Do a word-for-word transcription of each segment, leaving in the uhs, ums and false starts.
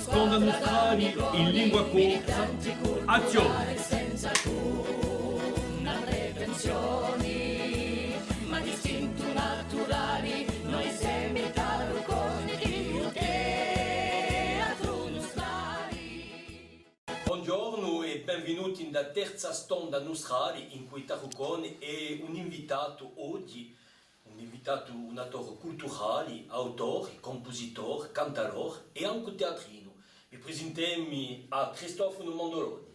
Stonda nustrali in lingua corsa, azzione! Bonghjornu è benvinuti in a terza stonda nustrali incù i Tarruconi è un invitatu oghji, un invitatu, un attore culturali, autore, cumpusitore, cantadore è ancu teatrinu. Vi prisintemu à Cristofanu Mandoloni.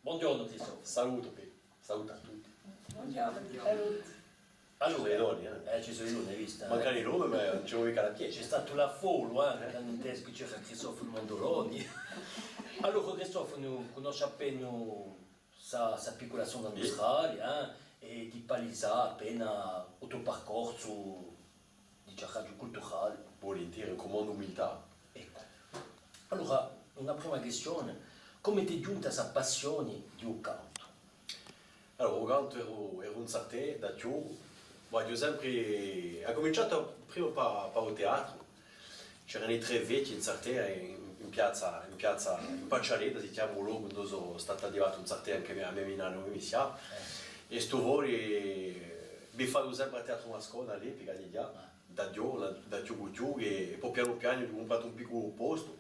Bonghjornu Cristofanu. Salutu, Pè. Salutu à tutti. Bonghjornu. Allora, ci sò i donni, eh. Eh, ci sò i donni, hai vistu, eh? Manca di nome, ma ùn ci vole micca à piacè. Ci hè statu l'affollu, eh, quandu anu intesu chì c'era Cristofanu Mandoloni. Allora, Cristofanu, cunnosci appena sta, sta piccula stonda nustrali, eh, è di palisà appena u to parcorsu di chjassaghju culturali. Vulinteri, cù molta umiltà. Eccu. Allora, una prima quistione, cumu t'hè ghjunta sta passioni di u cantu? Allora, u cantu eru, eru in Sartè, da chjucu, ma aghju sempri, aghju cuminciatu prima pà, pà u teatru, C'eranu i Trè Vechji in Sartè, in, in piazza, in piazza, in Pacciaredda si chjama u locu induva sò statu allivatu in Sartè ancu a me, a me minnanna, u me missiavu. È stu fori, mi facia sempri à u Teatru Mascona à l'epica, digià, da ghjovanu, da, da chjucu chjucu, è, è po pianu pianu aghju cumpratu un picculu postu.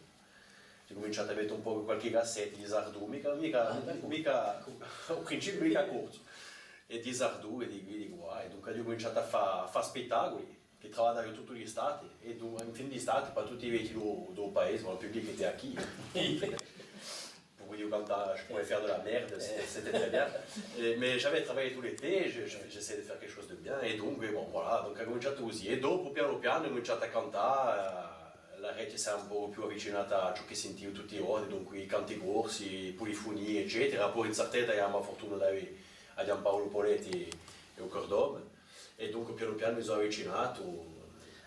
Aghju cuminciatu à metta un pocu qualchì cassetta di sardu, micca, micca, micca, à u principiu micca corsu. È di sardu, è di quì, di quà, è dunque aghju cuminciatu à fà, à fà spettaculi. Chì travagliaia tuttu l'istati, è du-, in fin d'istati, pà tutti i vechji di u, di u paesi, ma u publicu hè quì. Pour vous dire, quand t'as, je pourrais faire de la merde, c'était, c'était très bien. Euh, mais j'avais travaillé tout l'été, je, je, j'essaie de faire quelque chose de bien, et donc, mais bon, voilà, donc aghju cuminciatu cusì. È dopu, pianu pianu, aghju cuminciatu à cantà, eh, l'arechja s'hè un pocu più avvicinata à ciò chì sentia tutti i ghjorni, dunque i canti corsi, i pulifunii, eccetera. Poi in Sartè aghju a furtuna d'avè à Ghjuvan Paulu Poletti è u Cœur d'Homme. È dunque pianu pianu mi sò avvicinatu.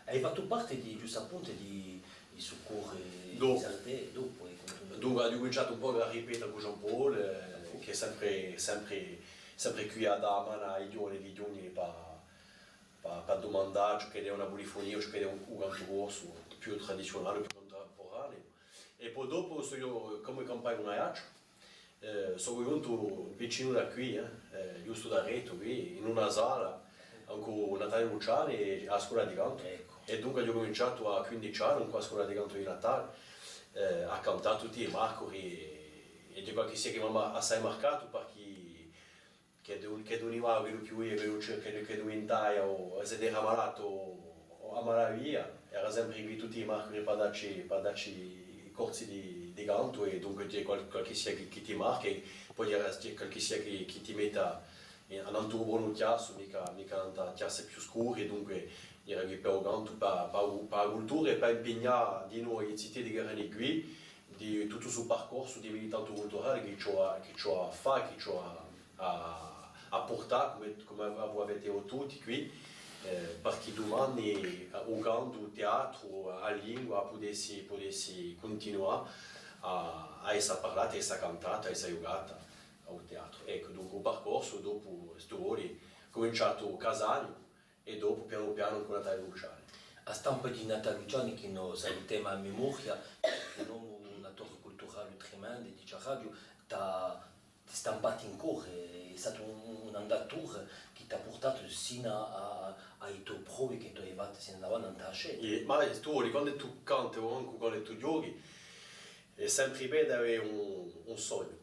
Hai fattu parte di, ghjustu appuntu, di, di stu coru di Sartè, dopu, eh, quandu... Dunque, aghju cuminciatu un pocu à ripeta cù Jean-Paul, eh, chì hè sempri, sempri, sempri quì à dà a manu à i ghjovani di ghjunghja pà, pà, pà dumandà ciò chì hè una pulifunia, ciò chì hè un, un cantu corsu, più tradiziunali, più cuntempuraneu. È po dopu sò eiu, cum'è campaiu in Aiacciu, eh, sò ghjuntu vicinu da quì, eh, eh, ghjustu daretu quì, in una sala, ancu Natale Luciani à a scola di cantu. Eccu. È dunque aghju cuminciatu à quindeci anni, cù a scola di cantu di Natale, eh, à cantà tutti i marcuri, è, è hè qualchissia chì m'hà assai marcatu, parchì chì du-, chì duniva quellu chì vulia, quellu chì, chì, chì duventaia, o, o s'edda era malatu, o, o a malavia, era sempri quì tutti i marcuri pà dacci, pà dacci corsi di, di cantu, è dunque ci hè qual-, qualchissia chì, chì ti marca, è po era, ci hè qualchissia chì, chì ti metta in, annantu à u bonu chjassu, micca, micca annantu à chjassi più scuri, è dunque era quì pà u cantu, pà, pà u, pà a cultura è pà impignà di noi i ziteddi chì erani quì, di tuttu stu parcorsu di militantu culturali chì ci hè, chì ci hè à fà, chì ci hè à, à purtà, cum'è, cum'è vo avete dettu tutti quì, eh, parchì dumani, eh, u cantu, u teatru, a lingua pudessi, pudessi cuntinuà à, à essa parlata, à essa cantata, à essa ghjucata à u teatru. Eccu, dunque, u parcorsu, dopu stu voli, cuminciatu à Casanu, è dopu, pianu pianu, cù Natale Luciani. A stampa di Natale Luciani, chì no salutemu à memoria, hè un omu, un attore culturale tremendu, diciaraghju, t'hà, t'hà stampatu in coru, hè statu un, un andatura chì t'hà purtatu sinu à, à, à i to provi chì tù hai fattu sinu à avanti in a scena. È, ma, eh, tù, quandu tù canti o ancu quandu tù ghjochi, hè sempri bellu d'avè un, un sognu.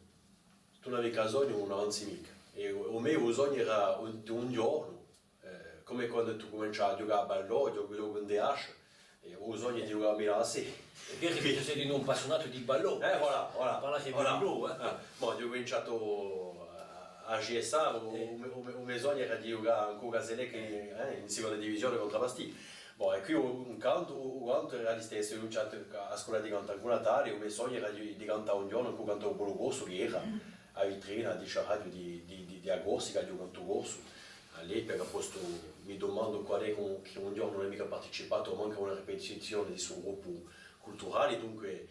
Tù ùn hai micca sognu, ùn avanzi micca. È u, u me u sognu era un, un ghjornu, eh, cum'è quandu tù cuminci à ghjucà à ballò, ghjocu, ghjocu in D H, è u sognu di ghjucà à Milan A C. Hè vera chì tù sì un appassiunatu di ballò. Eh, voilà, voilà. Parla chì voilà. Ballò, eh. Eh, ma aghju cuminciatu à, à G S A, u, eh, u me, u me, u me sognu era di ghjucà incù u Caselec, eh, in seconda divisione contr'à Bastia. Bon, è quì u, u cantu, u, u cantu era listessu, eiu aghju cuminciatu à a scola di cantu ancu Natale, u me sognu era di, di cantà un ghjornu incù u Cantu Populu Corsu, chì era a vitrina, diciaraghju, di, di, di, di a Corsica, di u cantu corsu. À l'epica, postu, mi dumandu quale hè chì un, chì un ghjornu ùn abbia micca participatu à mancu à una ripetizione di stu gruppu culturali, dunque,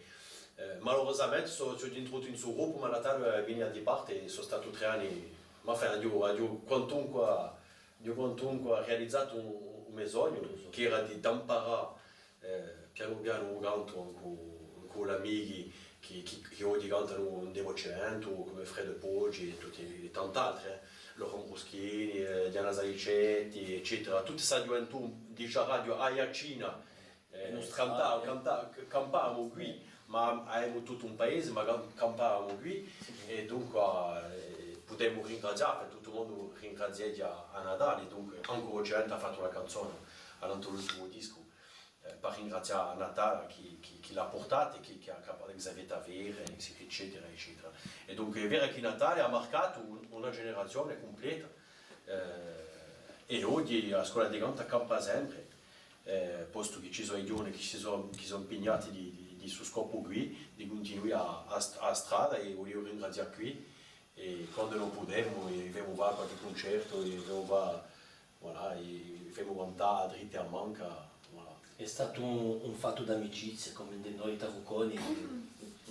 eh, malurusamente sò, sò intrutu in stu gruppu, ma Natale, eh, vinia di parte, sò statu trè anni, ma enfin, aghju, aghju quantunque Aghju quantunque realizatu u, u me sognu, chì era di, d'amparà, eh, pianu pianu u cantu incù, incù Cù l'amichi chì, chì, chì oghje cantanu in Devocimentu, cum'è Fred Poggi è tutti, è tant'altri, eh, Laurent Bruschini, eh, Diana Salicetti, eccetera. Tutta sta ghjuventù di sta radio aiaccina, eh, cantava, canta-, c-, campavamu quì, ma avemu tuttu un paese, ma cam-, campavamu quì, è dunque, eh, pudemu ringrazià, per tuttu u mondu ringrazià à Natale, dunque, ancu Devocimentu hà fattu una canzona, à l'ultimu discu, eh, per ringrazià à Natale chì, chì, chì l'hà purtata, chì, chì hà campatu Xavier Tavera, ecce-, eccetera, eccetera. È dunque, hè vera chì Natale hà marcatu un-, una generazione cumpleta, eh, è oghje a scola di cantu campa sempre, eh, postu chì ci sò i ghjovani chì si sò, chì sò impignati di, di, di stu scopu quì, di cuntinuà a, a st-, a strada, è vuliu ringrazià quì, è quandu no pudemu, è femu fà qualchì cuncertu, è femu fà, voilà, è femu cantà à dritta è à manca, voilà. Hè statu un, un fattu d'amicizia, cum'è di noi tarucconi,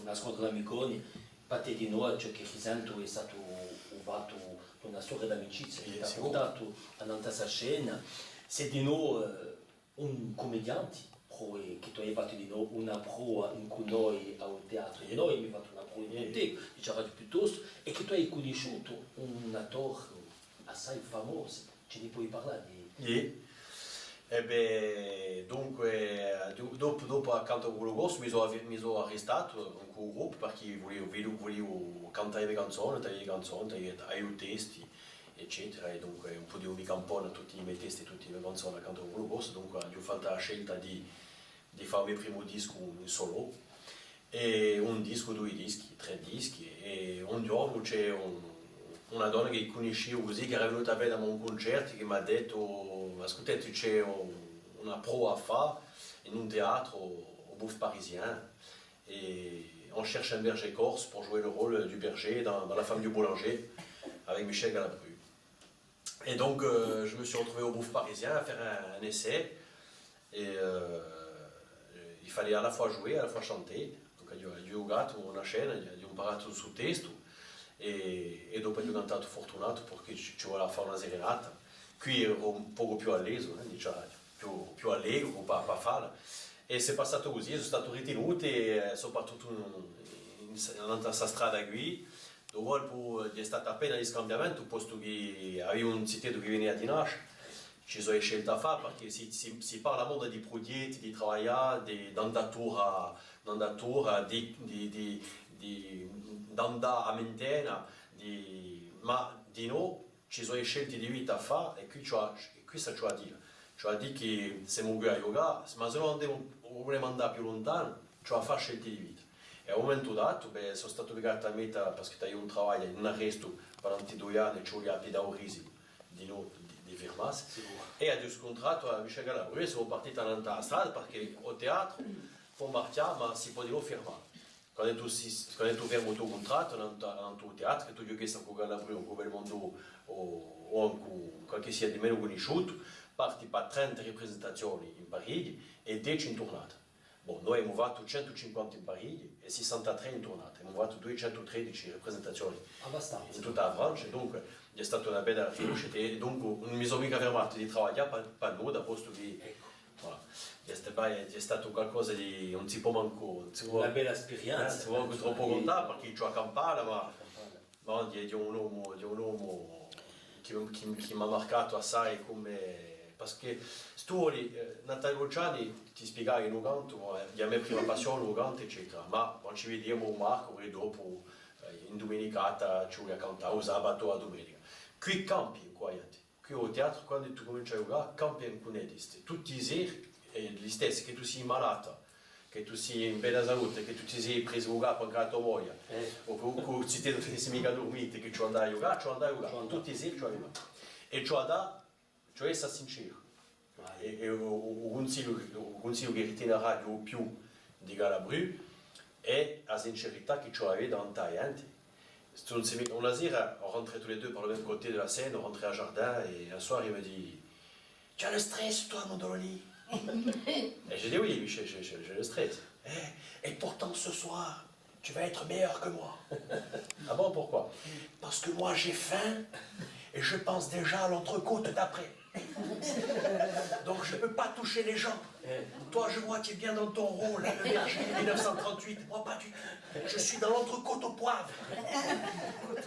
una squadra d'amiconi, parte di noi, ciò chì risentu hè statu un fattu d'una storia d'amicizia, chì t'hà purtatu annantu à sta scena. Sè dinò, eh, un cummidianti, prova chì tù ai fattu dinò una prova incù noi à u teatru. Noi emu fattu una prova incù tè, diceraghju piuttostu, è chì tù ai cunnisciutu un attore assai famosu, ci ni poi parlà di... Iè. È bè, dunque, do-, dopu, dopu à Canta u Populu Corsu mi sò arri-, mi sò arristatu incù u gruppu, perchè vuliu, vuliu, vuliu cantà e me canzone, talià e canzone, talià, talià i testi, eccetera. È dunque ùn pudiu micca impone tutti i me testi, tutti i me canzoni à Canta u Populu Corsu, dunque aghju fattu a scelta di, di fà u me primu discu in solo, è un discu, dui dischi, trè dischi, è un ghjornu ci hè un, una donna chì cunnisciu cusì, chì era vinuta à vedemi à un cuncertu, chì m'hà dettu: «Ascultè, ci hè un, una prova à fà in un teatru, au Bouffe Parisien, et on cherche un berger corse pour jouer le rôle du berger dans, dans La femme du boulanger avec Michel Galabru.» Et donc, euh, je me suis retrouvé au Bouffe Parisien à faire un, un essai. Et, euh, il fallait à la fois jouer, à la fois chanter. Donc, aghju, aghju ghjucatu una scena, aghju, aghju imparatu stu testu. È, è dopu aghju cantatu Fortunatu, perchè ci, ci vulia à fà una serenata. Quì eru un pocu più allesu, eh, diceraghju, più, più allegru, pà, pà falla. È s'hè passatu cusì, sò statu ritinutu è, eh, sò partutu in, in, in, in sta strada quì. Dopu hè statu appena di scambiamentu, postu chì aviu un ziteddu chì venia di nascia. Ci sò e scelte à fà, perchè si, si, si parla moltu di prughjetti, di travaglià, di, d'andatura, d'andatura, di, di, di, di, d'andà à mantena, di, ma dinò, ci sò e scelte di vita à fà, è quì ci hè, è quì ci hè à dì. Ci hè à dì chì semu quì à ghjucà, ma s'è no andemu, vulemu andà più luntanu, ci hè à fà scelte di vita. È à un mumentu datu, bè, sò statu ubligatu à metta, perchè t'aviu un travagliu in arrestu per dui anni, ci vulia à piddà u risicu di no, di, di firmassi. Sicuru. È aghju scuntratu à Michel Galabru, è semu partuti annant'à a strada, perchè u teatru pò marchjà, ma si pò dinò firmà. Quandu tù sì, quandu tù firmi u to cuntrattu, annant'à, annant'à u teatru, chì tù ghjochi cù Galabru o cù Belmondo o, o ancu qualchissia di menu cunnisciutu, parti pà trenta riprisentazioni in Parigi è deci in turnata. Bon, noi emu fattu centu cinquanta in Parigi è sessantatrè in turnata. Emu fattu duiecentu tredeci riprisentazioni in tutta a Francia, dunque hè stata una bella riuscita è dunque ùn mi sò micca firmatu di travaglià pà, pà nudda, postu chì, voilà, hè sta-, hè statu qualcosa di, ùn si pò mancu, ùn si pò, una bella sperienza, eh, ùn si pò mancu troppu cuntà, perchè ci hè à campà, ma Bon, hè, hè un omu, hè un omu chì, chì, chì m'hà marcatu assai cum'è, perchè s'è tù voli, eh, Natale Luciani, ti spiegava in u cantu, eh, hè a me prima passione, u cantu, eccetera. Ma quandu ci vidiamu, Marcu, è dopu, eh, in duminicata, ci vulia à cantà, u sabatu, a dumenica. Quì campi, quì, Quì à u teatru, quandu tù cuminci à ghjucà, campi incù i testi. Tutti i seri, eh, listessi, chì tù sì malata, chì tù sì in bella salute, chì tù ti sì presu u capu incù a to moglia, o chì, chì u ziteddu ùn si micca durmitu, chì ci hè à andà à ghjucà, ci hè à andà à ghjucà. Tutti i seri ci hè à ghjucà. È ci hè à, ci hè à essa sinceru. È, è u, u, u cunsigliu, u cunsigliu chì ritineraghju u più di Galabru hè a sincerità chì ci hè à avè davanti à a ghjenti. Stu, ùn si mi-, una sera, on rentrait tous les deux par le même côté de la scène, on rentrait à Jardin, et un soir, il me dit : « Tu as le stress, toi, mon Dolly ? » Et je dis : « Oui, oui, j'ai, j'ai, j'ai, j'ai le stress. » « Eh, et pourtant, ce soir, tu vas être meilleur que moi. » « Ah bon, pourquoi ? » « Parce que moi, j'ai faim et je pense déjà à l'entrecôte d'après. » Donc je peux pas toucher les gens. Toi, je vois, tu es bien dans ton rôle, le berger de mille neuf cent trente-huit. Moi, pas du tout. Je suis dans l'entrecôte aux poivres.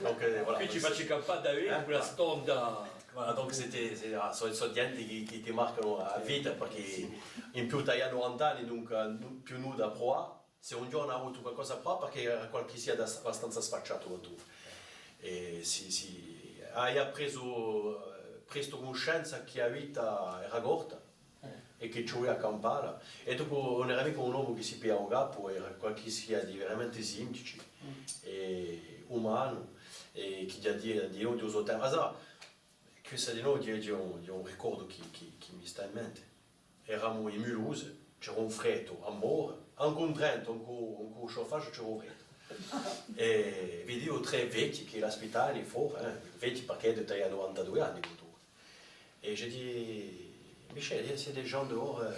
Donc, euh, voilà. Quì ci face campà da vede, eh, quella stonda. Voilà, donc c'était, c'est, ah, sò, sò ghjente chì, chì ti marcanu a vita, perchè in più t'hai novanta anni, dunque, eh, più nudda à pruvà. S'è un ghjornu hà avutu qualcosa à pruvà, perchè era qualchissia d'abbastanza sfacciatu quantunque. È sì, sì, aghju presu, eh, prestu cunniscenza chì a vita era corta è chì ci vulia à campalla. È dopu ùn era micca un omu chì si pigliava u capu, era qualchissia di veramente simplice è umanu, è chì ghjà dì, dì, dì u so tempu. Ah, sà, quessa di noi hè, hè un, hè un ricordu chì, chì, chì mi stà in mente. Eramu in Mulhouse, c'era un freddu à mora, ancu in Trento, ancu, ancu u chauffage c'era u freddu. È vidiu trè vechji chì l'aspittavanu fora, eh, vechji perchè ghjè da novantadui anni, quantunque. Et j'ai dit, Michel, il y a ces gens dehors, euh,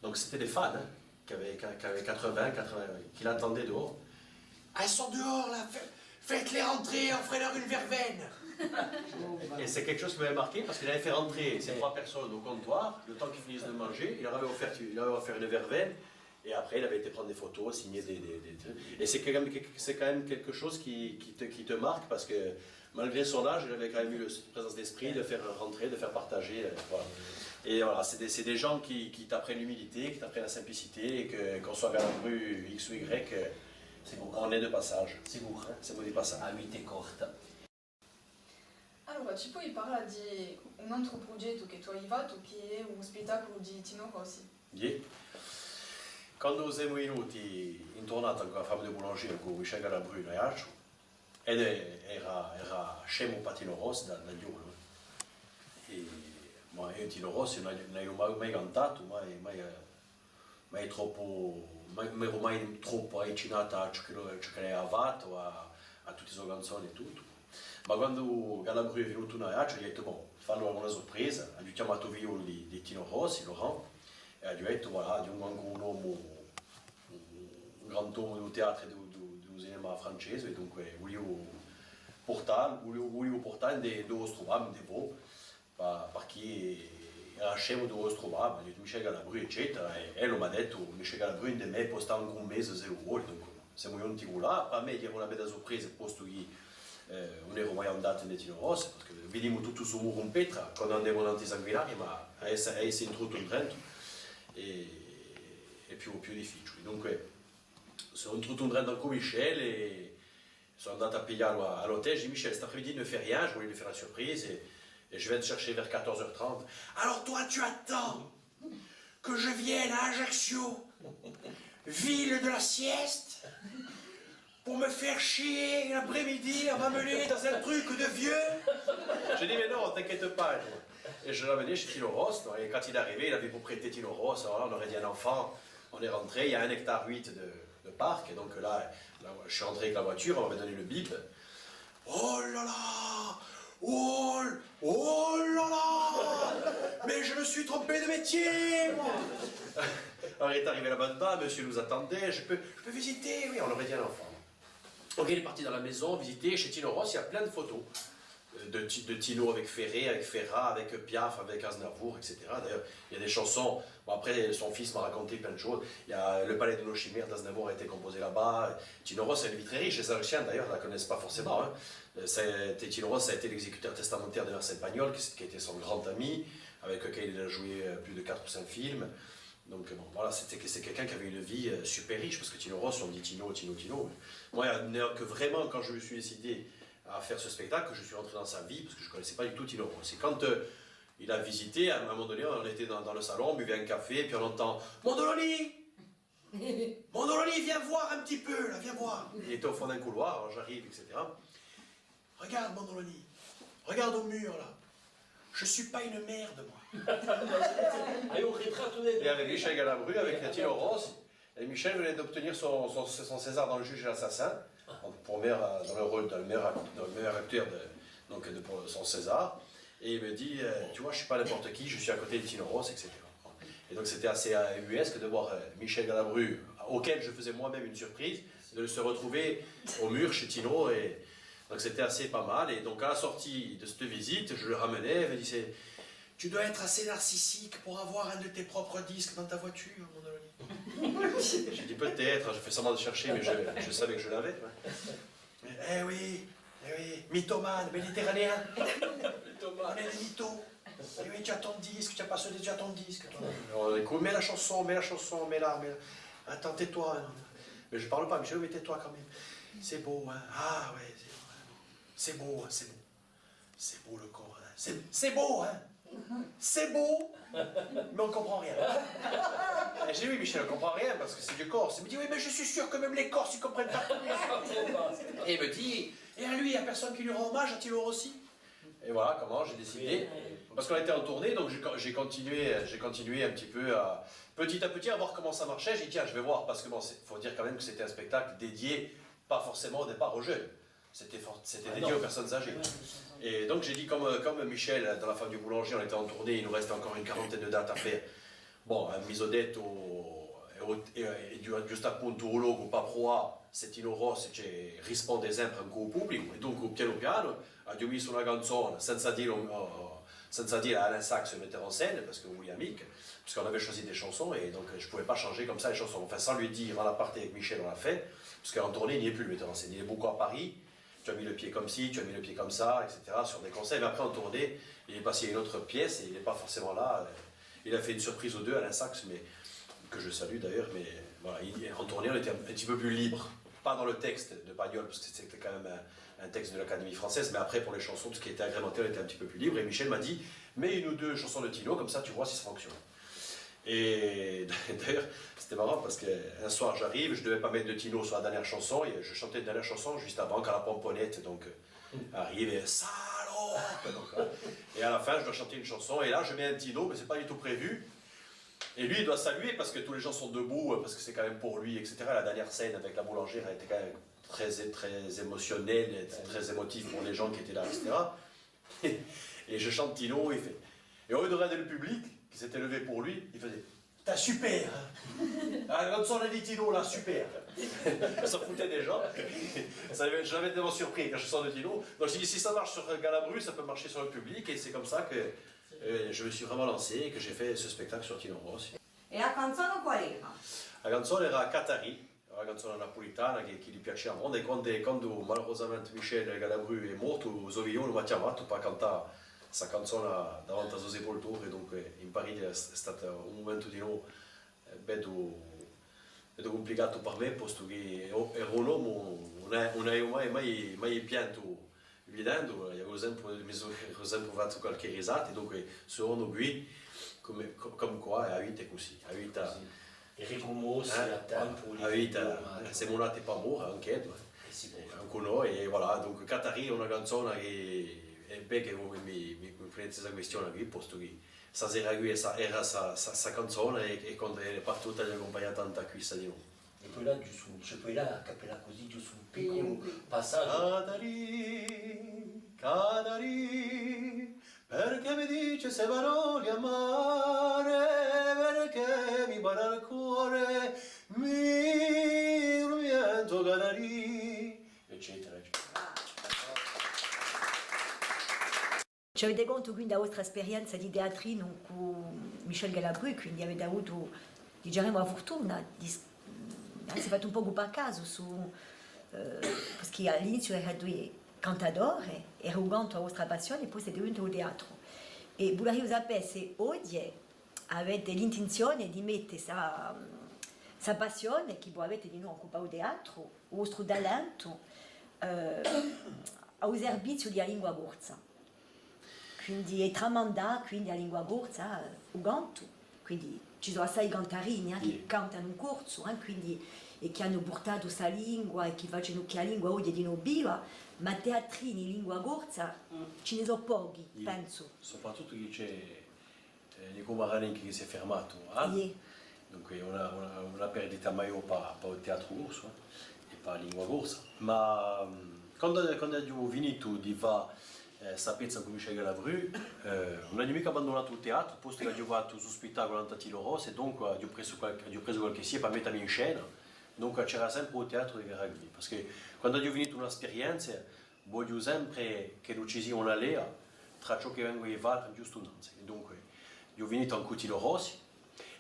donc c'était des fans, hein, qui avaient, qui avaient quatre-vingts, quatre-vingts, qui l'attendaient dehors. Ah, ils sont dehors là, faites, faites-les rentrer, offrez-leur une verveine. Et c'est quelque chose qui m'avait marqué parce qu'il avait fait rentrer ces trois personnes au comptoir, le temps qu'ils finissent de manger, il leur avait offert, il leur avait offert une verveine, et après il avait été prendre des photos, signer des, des, des trucs. Et c'est quand même, c'est quand même quelque chose qui, qui te, qui te marque parce que malgré son âge, il avait quand même eu le, cette présence d'esprit de faire rentrer, de faire partager, euh, voilà. Et voilà, c'est des, c'est des gens qui, qui t'apprennent l'humilité, qui t'apprennent la simplicité, et que, qu'on soit à Galabru X ou Y, euh, c'est bon, on est de passage. C'est bon, hein. C'est bon de passage. A vita hè corta. Allora, ci poi parlà di un antru prughjettu chì tù ai fattu, chì hè u spettaculu di Tino Rossi? Iè. Quandu semu vinuti in turnata cù a femme de boulanger, cù Michel Galabru in Aiacciu, Ed hè, era, era scemu pà Tino Rossi da, da ghjovanu. È, ma eiu Tino Rossi ùn l'aghju, ùn l'aghju mai, mai cantatu, mai, mai, eh, mai troppu, mai, ùn m'eru mai troppu avvicinatu à ciò ch'ellu, ciò ch'ellu avia fattu, à, à tutte e so canzone è tuttu. Ma quandu Galabru hè vinutu in Aiacciu, aghju dettu, bon, fallu una surpresa, aghju chjamatu u figliolu di, di Tino Rossi, Laurent, è aghju dettu, voilà, aghju ancu un omu un, un grand'omu di u teatru è di u, di u, di u cinemà francese, è dunque vuliu purtà, vuliu, vuliu purtà ind'è, ind'è u vostru bar, ind'è voi, pa-, parchì era scemu di u vostru bar, m'hà dettu Michel Galabru, eccetera, è, è ellu m'hà dettu, Michel Galabru, ind'è mè pò stà ancu un mese s'ellu vole, dunque, semu ghjunti culà, pà mè era una bella surpresa, postu chì eh, ùn eru mai andatu ind'è Tino Rossi, perchè vidimu tuttu stu muru in petra quandu andemu nantu à i Sanguinari, ma à esse, à esse intrutu indrentu hè, hè più, più difficiule. Dunque, sò intrutu indrentu cù Michel è sò andatu à pigliallu à, à l'hôtel, j'ai dit, Michel, cet après-midi ne fais rien, je voulais lui faire la surprise, et, et je viens te chercher vers quatorze heures trente. Alors toi, tu attends que je vienne à Ajaccio, ville de la sieste, pour me faire chier l'après-midi, à m'amener dans un truc de vieux. J'ai dit, mais non, t'inquiète pas, et tout. Et je l'ai amené chez Tino Rossi, et quand il est arrivé, il avait à peu près été Tino Rossi, alors on aurait dit un enfant. On est rentré, il y a un hectare huit de, de parc, et donc là, là, je suis rentré avec la voiture, on m'avait donné le bip. Oh là là ! Oh, oh là là ! Mais je me suis trompé de métier, moi ! Alors, il est arrivé là-bas, monsieur nous attendait, je peux, je peux visiter ? Oui, on aurait dit un enfant. Donc, il est parti dans la maison, visiter. Chez Tino Rossi, il y a plein de photos, euh, de Ti-, de Tino avec Ferré, avec Ferrat, avec Piaf, avec Aznavour, et cetera. D'ailleurs, il y a des chansons. Bon, après, son fils m'a raconté plein de choses. Il y a le Palais de nos chimères d'Aznavour a été composé là-bas. Tino Rossi a une vie très riche. Les Ajaciens, d'ailleurs, ne la connaissent pas forcément, hein. Euh, c'est, Tino Rossi a été l'exécuteur testamentaire de Marcel Pagnol, qui, qui était son grand ami, avec lequel il a joué, euh, plus de quatre ou cinq films. Donc, bon, voilà, c'était, c'est quelqu'un qui avait une vie, euh, super riche, parce que Tino Rossi, on dit Tino, Tino, Tino. Moi, il n'y a que vraiment, quand je me suis décidé à faire ce spectacle, que je suis rentré dans sa vie, parce que je connaissais pas du tout Tino Rossi. Et quand, euh, il a visité, à un moment donné, on était dans, dans le salon, on buvait un café, puis on entend : « Mondoloni ! Mondoloni, viens voir un petit peu, là, viens voir. » Il était au fond d'un couloir, alors j'arrive, et cetera. « Regarde, Mondoloni, regarde au mur, là. Je suis pas une merde, moi. » Ah, un ritrattu di... Et avec Michel Galabru, avec Tino Rossi. Et Michel venait d'obtenir son, son, son César dans Le Juge et l'Assassin, donc pour meilleur, euh, dans le rôle, dans le meilleur act-, dans le meilleur acteur de, donc de, pour son César. Et il me dit, euh, « Tu vois, je suis pas n'importe qui, je suis à côté de Tino Rossi, et cetera » Et donc c'était assez, euh, ubuesque de voir, euh, Michel Galabru, auquel je faisais moi-même une surprise, de se retrouver au mur chez Tino. Et donc c'était assez pas mal. Et donc à la sortie de cette visite, je le ramenais, je me disais, Tu dois être assez narcissique pour avoir un de tes propres disques dans ta voiture, mon Dolly. J'ai dit peut-être, j'ai fait semblant de chercher, mais je, je savais que je l'avais, ouais. Eh oui, eh oui, mythomane, méditerranéen. Mythomane. On est des mythos. Eh oui, tu as ton disque, tu as pas celui, tu as ton disque, toi. Alors, écoute, mets la chanson, mets la chanson, mets-la, mets-la. Attends, tais-toi, non. Mais je parle pas, mais je dis, mais tais-toi quand même. C'est beau, hein. Ah ouais, c'est vraiment, c'est beau, hein, c'est beau. C'est beau le corps, hein. C'est, c'est beau, hein. C'est beau, mais on comprend rien. Et j'ai dit, oui, Michel, on comprend rien parce que c'est du corse. Il me dit, oui, mais je suis sûr que même les Corses, ils comprennent pas tout. Et il me dit, et à lui, il y a personne qui lui rend hommage, à Tino Rossi. Et voilà comment j'ai décidé. Parce qu'on était en tournée, donc j'ai, j'ai continué, j'ai continué un petit peu à, petit à petit, à voir comment ça marchait. J'ai dit, tiens, je vais voir, parce que bon, c'est, faut dire quand même que c'était un spectacle dédié, pas forcément au départ aux jeunes. C'était for-, c'était dédié aux personnes âgées. Et donc j'ai dit, comme, euh, comme Michel, dans La femme du boulanger, on était en tournée, il nous restait encore une quarantaine de dates à faire. Bon, eh, mi sò dettu, è, è, è ghju-, ghjustappuntu u locu pà pruvà s'è Tino Rossi ci risponde sempre incù u publicu, è dunque pianu pianu aghju missu una canzona, senza dì, eh, senza dì à Alain Sachs, le metteur en scène, parce que on voulait un mic, parce qu'on avait choisi des chansons, et donc, euh, je pouvais pas changer comme ça les chansons. Enfin, sans lui dire, on l'a parté avec Michel, on l'a fait, parce qu'en tournée, il n'y est plus, le metteur en scène. Il est beaucoup à Paris, tu as mis le pied comme ci, tu as mis le pied comme ça, et cetera, sur des conseils. Mais après, en tournée, il est passé à une autre pièce et il n'est pas forcément là. Il a fait une surprise ou deux, Alain Sachs, mais, que je salue d'ailleurs, mais voilà, il, en tournée, on était un, un petit peu plus libre. Pas dans le texte de Pagnol, parce que c'était quand même un, un texte de l'Académie française, mais après, pour les chansons, tout ce qui était agrémenté, on était un petit peu plus libre. Et Michel m'a dit, mets une ou deux chansons de Tino, comme ça, tu vois si ça fonctionne. Et d'ailleurs, c'était marrant parce qu'un soir, j'arrive, je devais pas mettre de Tino sur la dernière chanson, et je chantais une dernière chanson juste avant, quand la pomponnette, donc, euh, arrive, et salope, donc, hein. Et à la fin, je dois chanter une chanson, et là, je mets un Tino, mais c'est pas du tout prévu. Et lui, il doit saluer parce que tous les gens sont debout, euh, parce que c'est quand même pour lui, et cetera. La dernière scène avec la boulangère a été quand même très, très émotionnelle, et très émotive pour les gens qui étaient là, et cetera. Et je chante Tino, il fait. Et au lieu de regarder le public, qui s'était levé pour lui, il faisait, t'es super, hein. Ah, la canzone di Tino, là, super. On s'en foutait des gens. Ça m'avait jamais tellement surpris quand je sors de Tino. Donc je dis, si ça marche sur Galabru, ça peut marcher sur le public. Et c'est comme ça que, euh, je me suis vraiment lancé et que j'ai fait ce spectacle sur Tino Rossi. È a canzona quale era? La canzone era Catari. Una canzona napulitana chì, chì li piacia à monda, è quandu, quandu malurosamente Michel Galabru hè mortu, u so figliolu m'hà chjamatu pà cantà sta canzona davanti à a so sepultura, è dunque in Parigi hè s-, hè statu un mumentu dinò, eh, beddu, beddu cumplicatu per mè, postu chì eru, eru un omu, ùn, ùn aviu mai, mai, mai piantu videndu, eh, aviu sempre, mi sò, aviu sempre fattu qualchì risata, è dunque sò quì, cum'è, co-, comme quoi, a vita hè cusì, a vita. Cusì. I ricumossi, eh, à tempu, voilà, a vita, eh, simu nati pà mora, ancu, eh. Eh, sicuru. Ancu noi, è voilà, dunque, Catari hè una canzona chì, è bè chì mi, mi, mi, mi pone sta quistione quì, postu chì stasera quì, era sta, sta, sta canzona, è, è quandu hè partuta, l'aghju accumpagnata tantu à quista dinò. È po là, ghjustu, ci pò dà à cappella cusì, ghjustu un picculu passaghju. Catari, Catari, perchè mi dici sti paroli amari, perchè mi para u core, mi turmenta, Catari, eccetera, eccetera. Ci avete contu quindi a vostra sperienza di teatrinu cù Michel Galabru, quindi avete avutu, diceremu, a furtuna di s-, anzi, fattu un pocu pà casu, sù, eh, perchè à l'iniziu erate dui cantadori, era u cantu a vostra passione, è po site venuti à u teatru. È vuleria sapè s'è oghje avete l'intinzione di mette sta, sta passione chì vo avete dinò ancu pà u teatru, u vostru talentu, eh, à u serviziu di a lingua corsa. Quindi, è tramandà, quindi, a lingua corsa, eh, u cantu. Quindi, ci sò assai cantarini, eh, chì cantanu in corsu, eh, quindi, è chì anu purtatu sta lingua è chì facenu chì a lingua oghje hè dinò viva, ma teatrini in lingua corsa, ci ne sò pochi, pensu. Soprattuttu chì ci hè eh, Nico Maraninchi chì s'hè fermatu, eh? Iè. Dunque, una, una, una perdita maiò pà, pà u teatru corsu, eh, è pà a lingua corsa. Ma, mm, quandu, quandu aghju finitu di fà, eh, sta pezza cù Michel Galabru, eh, ùn aghju micca abbandunatu u teatru, postu chì aghju fattu stu spettaculu nant'à Tino Rossi, è dunque aghju presu qualchì, aghju presu qualchì sè pà metta mi in scena, dunque c'era sempre u teatru chì era quì, perchè quandu aghju finitu una sperienza, vogliu sempre ch'ellu ci sia una lea, trà ciò chì vengu à fà ghjustu nanzu. È dunque, eiu veni ancu Tino Rossi,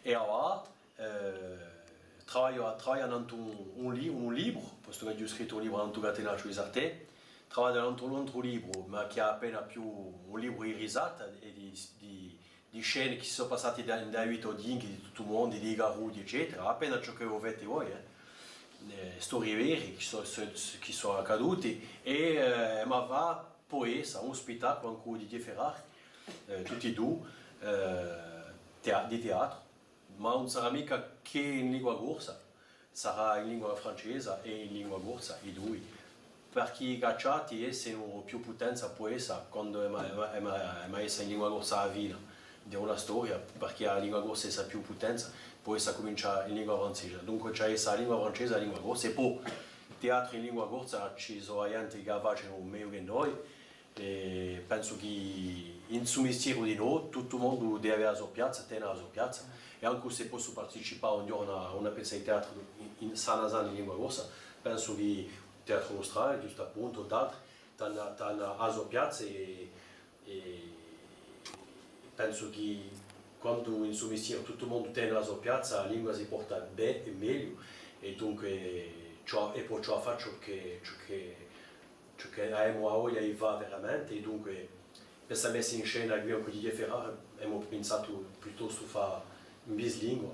è avà, eh, travagliu, travagliu nantu un, un li-, un libru, postu ch'aghju scrittu un libru nantu Catenacciu di Sartè, travagliu nantu un antru libru, ma chì hè appena più un libru di risata è di, di, di scene chì si sò passate in, in a vita d'oghjinghja, di tuttu u mondu, di i carrughji, eccetera, appena ciò chì vo feti voi, eh. Eh, storie vere chì sò, sò, chì sò accaduti, è, eh, ma và pò essa un spettaculu ancu di Didier Ferrari, eh, tutti è dui, eh, tea-, di teatru, ma ùn sarà micca chè in lingua corsa, sarà in lingua francesa è in lingua corsa, i dui, perchè i cacciati esse più putenza pò essa quandu emu, emu, emu, emu essa in lingua corsa à a fine di una storia, perchè a lingua corsa essa più putenza, pò essa cumincià in lingua francesa. Dunque, ci hè essa a lingua francesa è a lingua corsa, è po teatru in lingua corsa, ci sò ghjente chì a facenu megliu chè noi, è pensu chì in stu mistieru di noi, tuttu u mondu deve avè a so piazza, tene a so piazza, è ancu s'e possu participà un ghjornu à una pezza di teatru in, in sana sana in lingua corsa, pensu chì Teatru Nustrale, ghjustappuntu, d'altri, t'anu, t'anu a so piazza è, è pensu chì quandu in stu mistieru tuttu u mondu tene a so piazza, a lingua si porta bè è megliu, è dunque ciò, è po ciò a facciu chì, ciò chì, ciò chì avemu a voglia di fà veramente, è dunque per sta messa in scena quì ancu di Didier Ferrari, emu pinsatu piuttostu fà in bislingua,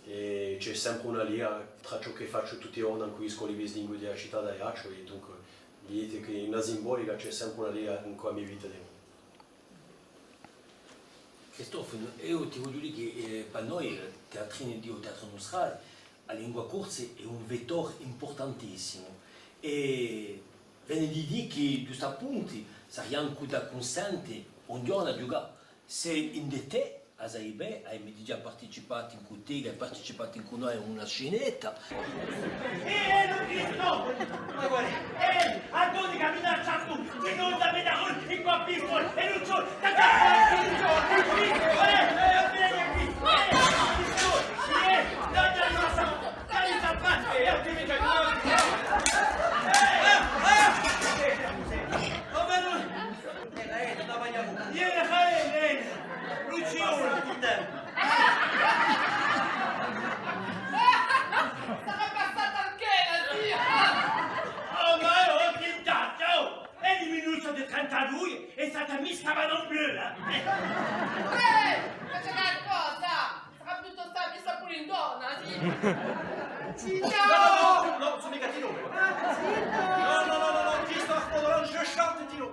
è ci hè sempre una lia trà ciò chì facciu tutti i ghjorni ancu i scoli bislingui di a cità d'Aiacciu, è dunque, viditi chì in a simbolica ci hè sempre una lia incù a me vita di... Cristofanu, eiu ti vogliu dì chì, eh, pà noi, eh, teatrini di u Teatru Nustrale, a lingua corsa hè un vettore impurtantissimu. È veni di dì chì, ghjustappuntu, saria ancu da cunsenti un ghjornu à ghjucà. S'è ind'è tè, a sai bè, ai digià participatu incù tè, ai participatu incù noi à una scenetta. Eh, eh, Luchì, no! Ma guarda, eh, Antoni, camina, ciao tu! Ti non da me da un, in qua, pistol, e non so, Sarà passata anch'ella, zia! Oh, ma oh, chì date, oh! È di minutu di trentadui, hè stata messa à Madame Bleu, eh! Eh! Ma ci hè qualcosa! Sarà piuttostu messa puru in donna, zì! Tino! No, no, no, no, sò micca Tino. Ah, Tino! No, no, no, no, no, Christophe Baudouin, je chante Tino.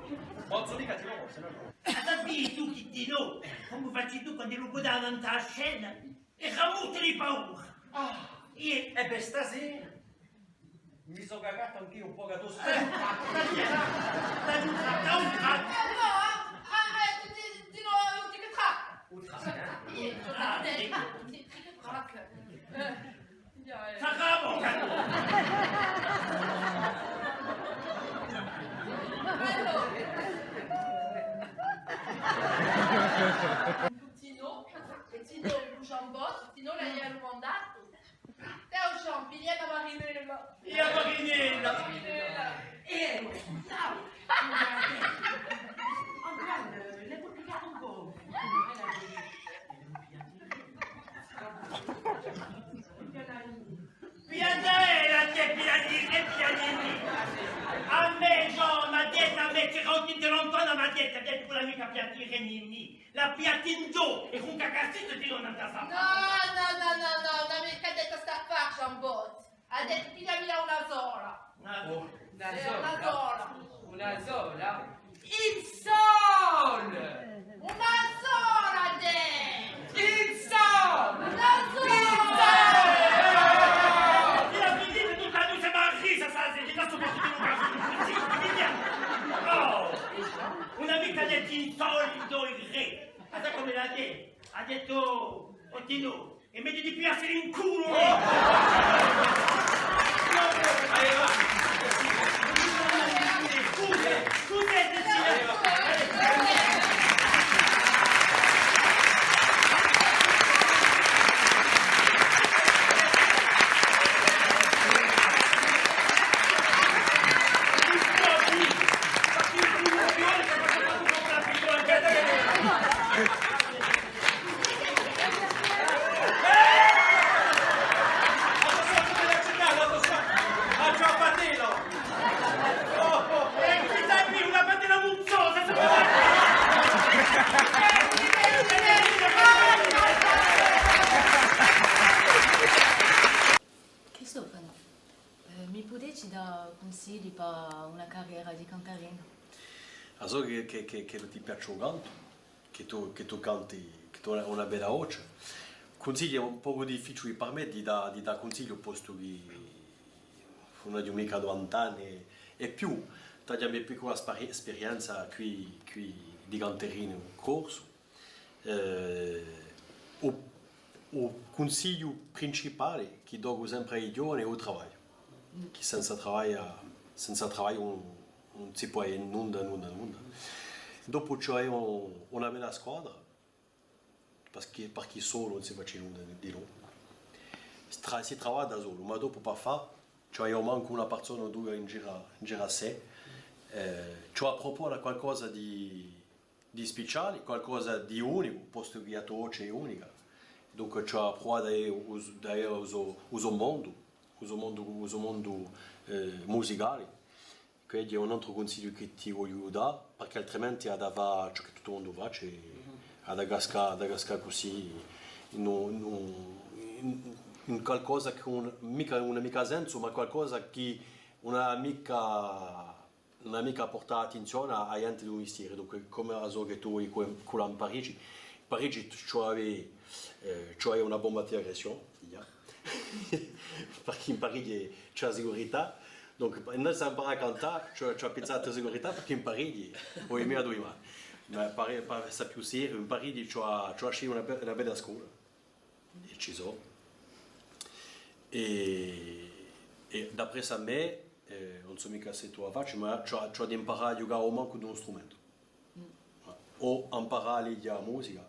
Bon, sò micca Tino, se no. Ma sapii tù chì Tino, cumu faci tù quandu lu guardavi in a scena, era mortu di paura. Ah, è, è bè, stasera mi sò cacatu anch'eiu un pocu à u... Eh, stasera, stasera, stasera, un crack. Ah, ah, eh, ti, ti, ti, no, un trick-track. Un crack, eh? Iè, ah, sì. Trick-track. Eh, iè, eh. Sacramu! Allora. Tino, è Tino, u Jean-Bot, Tino l'avia dumandatu. Tè, o Jean, piglia a marinella. È a marinella. A marinella. Eh, ciao. Antoine, l'hai pubblicato un po'. Pigliatela, tè, pigliatela, pigliatela. À mè, Jean, m'hà dettu, à mè, chì era u zitellu Antoine, m'hà dettu, hà dettu ch'ùn l'hà micca pigliata Ninì. L'hà pigliata in ghjò, è cù un cacassitu di nant'à sta... No, no, no, no, no, ùn hà micca dettu st'affare, Jean-Bot. Hà dettu, pigliamila una sola. Una, una sola? Una sola. In sol! Una sola, hà dettu! In sol! Una sola! Ti la finite tutta, tù sei marchesa, sa, sei di sta... Oh! Ùn hà micca dettu in sol, in do, in re. Ma sai cumu l'hà dettu? Hà dettu, o Tinu, è mettiti più à essere in culu, eh! Allez, va. Scusate, scusate, signora. Mi pudeti dà cunsigli pà una carriera di cantarinu? A sò chì, chì, chì, chì ti piaci u cantu, chì tù, chì tù canti, chì tù hai una bella voci. Cunsigli hè un pocu difficiuli per mè di dà, di dà cunsigli, postu chì ùn aghju micca duant'anni è più, t'aghju a me piccula spari-, sperienza quì, quì di cantarinu corsu. Eh, u, u cunsigliu principali chì docu sempri à i ghjovani hè u travagliu, chì senza travagliu, senza travagliu ùn, ùn si pò avè nunda, nunda, nunda. Dopu ci vole un, una bella squadra, perchè, perchè solu ùn si faci nunda di, di nunda. Si tra-, si travaglia da solu, ma dopu per fà, ci vole omancu una persona o dui in giru, in giru à sè, eh, ci vole à prupone qualcosa di, di spiciali, qualcosa di unicu, postu chì a to voci hè unica. Dunque, ci vole à pruvà d'avè u, d'avè u so, u so mondu, u so mondu, u so mondu, eh, musicali. Quessu hè un antru cunsigliu chì ti vogliu dà, perchè altrimenti hà da fà ciò chì tuttu u mondu faci, hà da cascà, hà da cascà cusì in, in, in, in qualcosa chì ùn, micca, ùn hà micca sensu, ma qualcosa chì ùn hà micca, ùn hà micca à purtà attinzioni à, à a ghjenti di u mistieru. Dunque, cum'è a sò chì tù voli, cù, cù la in Parigi, in Parigi ci vole, eh, ci vole una bomba di aggressioni, digià. Perchè in Parigi ci hè a sicurità, donc, andà à amparà à cantà, ci vole, ci vole à pizzà a sicurità, perchè in Parigi, o micca dui mani. Ma per, per essa più seria, in Parigi ci vole, ci vole à sceglie una be-, una bella scola. È ci sò. È, è d'apressu à mè, eh, ùn sò micca s'è tù a faci, ma ci vole, ci vole d'amparà à ghjucà omancu d'un strumentu. O amparà à leghja a musica.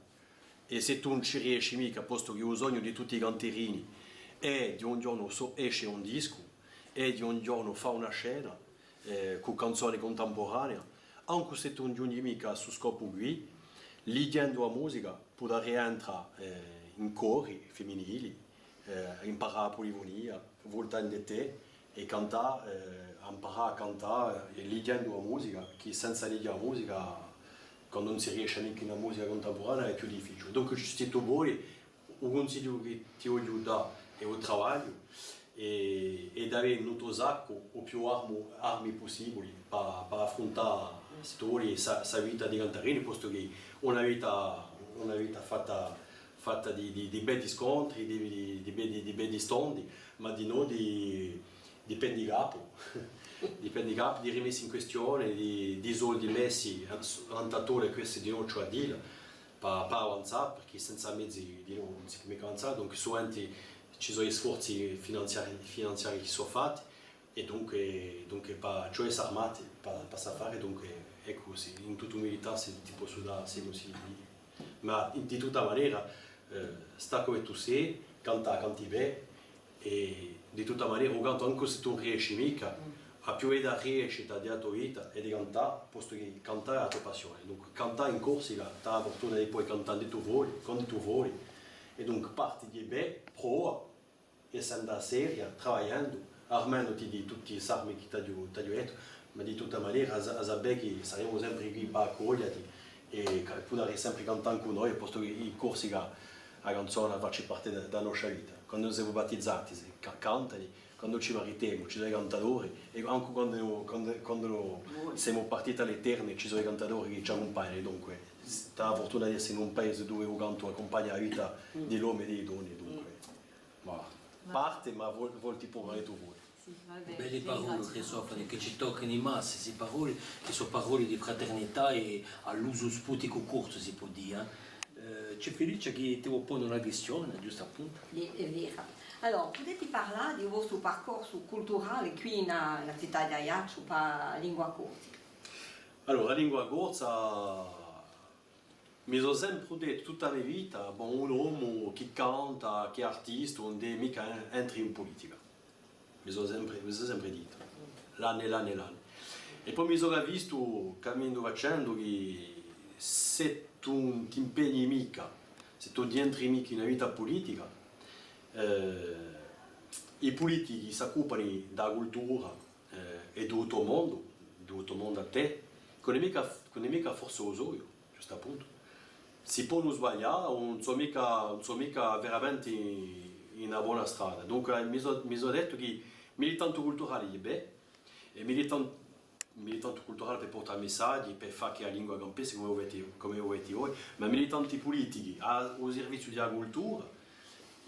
È s'è tù ùn ci riesci micca, postu chì u sognu di tutti i cantarini hè di un ghjornu so-, esce un discu, hè di un ghjornu fà una scena, eh, cù canzoni cuntempuranei, ancu s'è tù ùn ghjunghji micca à stu scopu quì, lighjendu a musica, pudarii entrà, eh, in cori fiminili, eh, amparà a pulifunia, vultà ind'è tè, è cantà, eh, amparà à cantà, eh, è lighjendu a musica, chì senza leghja a musica, quandu ùn si riesce micca in a musica cuntempuranea, hè più difficiuli. Dunque, s'è tù voli, u cunsigliu chì ti vogliu dà hè u travagliu, è, è d'avè in u to saccu u più armu, armi pussibuli pà, pà affruntà, s'è tù voli, sta, sta vita di cantarinu, postu chì hè una vita, una vita fatta, fatta di, di, di beddi scontri, di, di, di beddi, di beddi stondi, ma dinò di, di pendicapu, di pendicapu, di rimessi in quistioni, di, di soldi messi, eh, s-, nant'à tole, quessi dinò ci hè à dilla, pà, pà avanzà, perchè senza mezi dinò ùn si pò micca avanzà, donc suventi ci sò i sforzi finanziari, finanziari chì sò fatti, è dunque, dunque pà, ci hè à esse armati pà, pà st'affari, dunque, eccu, sì, in tutta umilità, s'è ti possu dà sti cunsigli. Ma in, di tutta manera, eh, stà cum'è tù sì, cantà, canti bè, è di tutta manera, u cantu, ancu s'è tù ùn riesci micca, a più bella riescita di a to vita hè di cantà, postu chì cantà hè a to passioni. Dunque, cantà in Corsica, t'hà a furtuna di pudè cantà induv'è tù voli, quandu tù voli, è dunque parti di bè, prova, è s'andà seria, travagliendu, armenduti di tutti st'armi chì t'aghju, t'aghju dettu, ma di tutta manera, a sa-, a sapè chì saremu sempri quì pà accoglieti è ca-, pudarii sempri cantà cù noi, postu chì in Corsica a canzona faci parti di, di a nostra vita. Quandu semu battizati, si ca-, cantani, quandu ci maritemu, ci sò i cantadori, è ancu quandu, quandu, quandu semu partiti à l'eternu, ci sò i cantadori chì ci accumpagnani, dunque, s-, t'hà a furtuna d'esse in un paesi duve u cantu accumpagna a vita di l'omi è di i donni, dunque. Voilà. Parte, ma vol-, volti puru, tù voli. Sì, va bè, belli paroli, Cristofani, chì ci toccani i massi, sti paroli, chì sò paroli di fraternità è à l'usu sputicu corsu, si pò dì, eh. Eh, ci hè Felicia chì ti vò pone una quistione, ghjustu à puntu. Hè, hè vera. Allora, pudeti parlà di u vostru parcorsu culturali quì in a, in a cità d'Aiacciu pà a lingua corsa? Allora, a lingua corsa, mi sò sempri dettu tutta a me vita, bon, un omu chì canta, chì hè artistu, ùn deve micca en-, entrà in pulitica. Mi sò sempri, mi sò sempri dettu, l'anni è l'anni è l'anni. È po mi sò avvistu, caminendu facendu, chì s'è tù ùn t'impegni micca, s'è tù ùn entri micca in a vita pulitica, eh, i pulitichi s'occupani di a cultura, eh, è di u to mondu, di u to mondu à tè, chì ùn hè micca, chì ùn hè micca forse u soiu, ghjustu à puntu. Si ponu sbaglià, ùn sò micca, ùn sò micca veramenti in, in a bona strada. Dunque, mi sò, mi sò dettu chì Militantu culturali, iè bè, è militan-, militantu culturali per purtà messaghji, per fà chì a lingua campessi, cum'è a vulete, cum'è a vulete voi, ma militanti pulitichi, à, à u serviziu di a cultura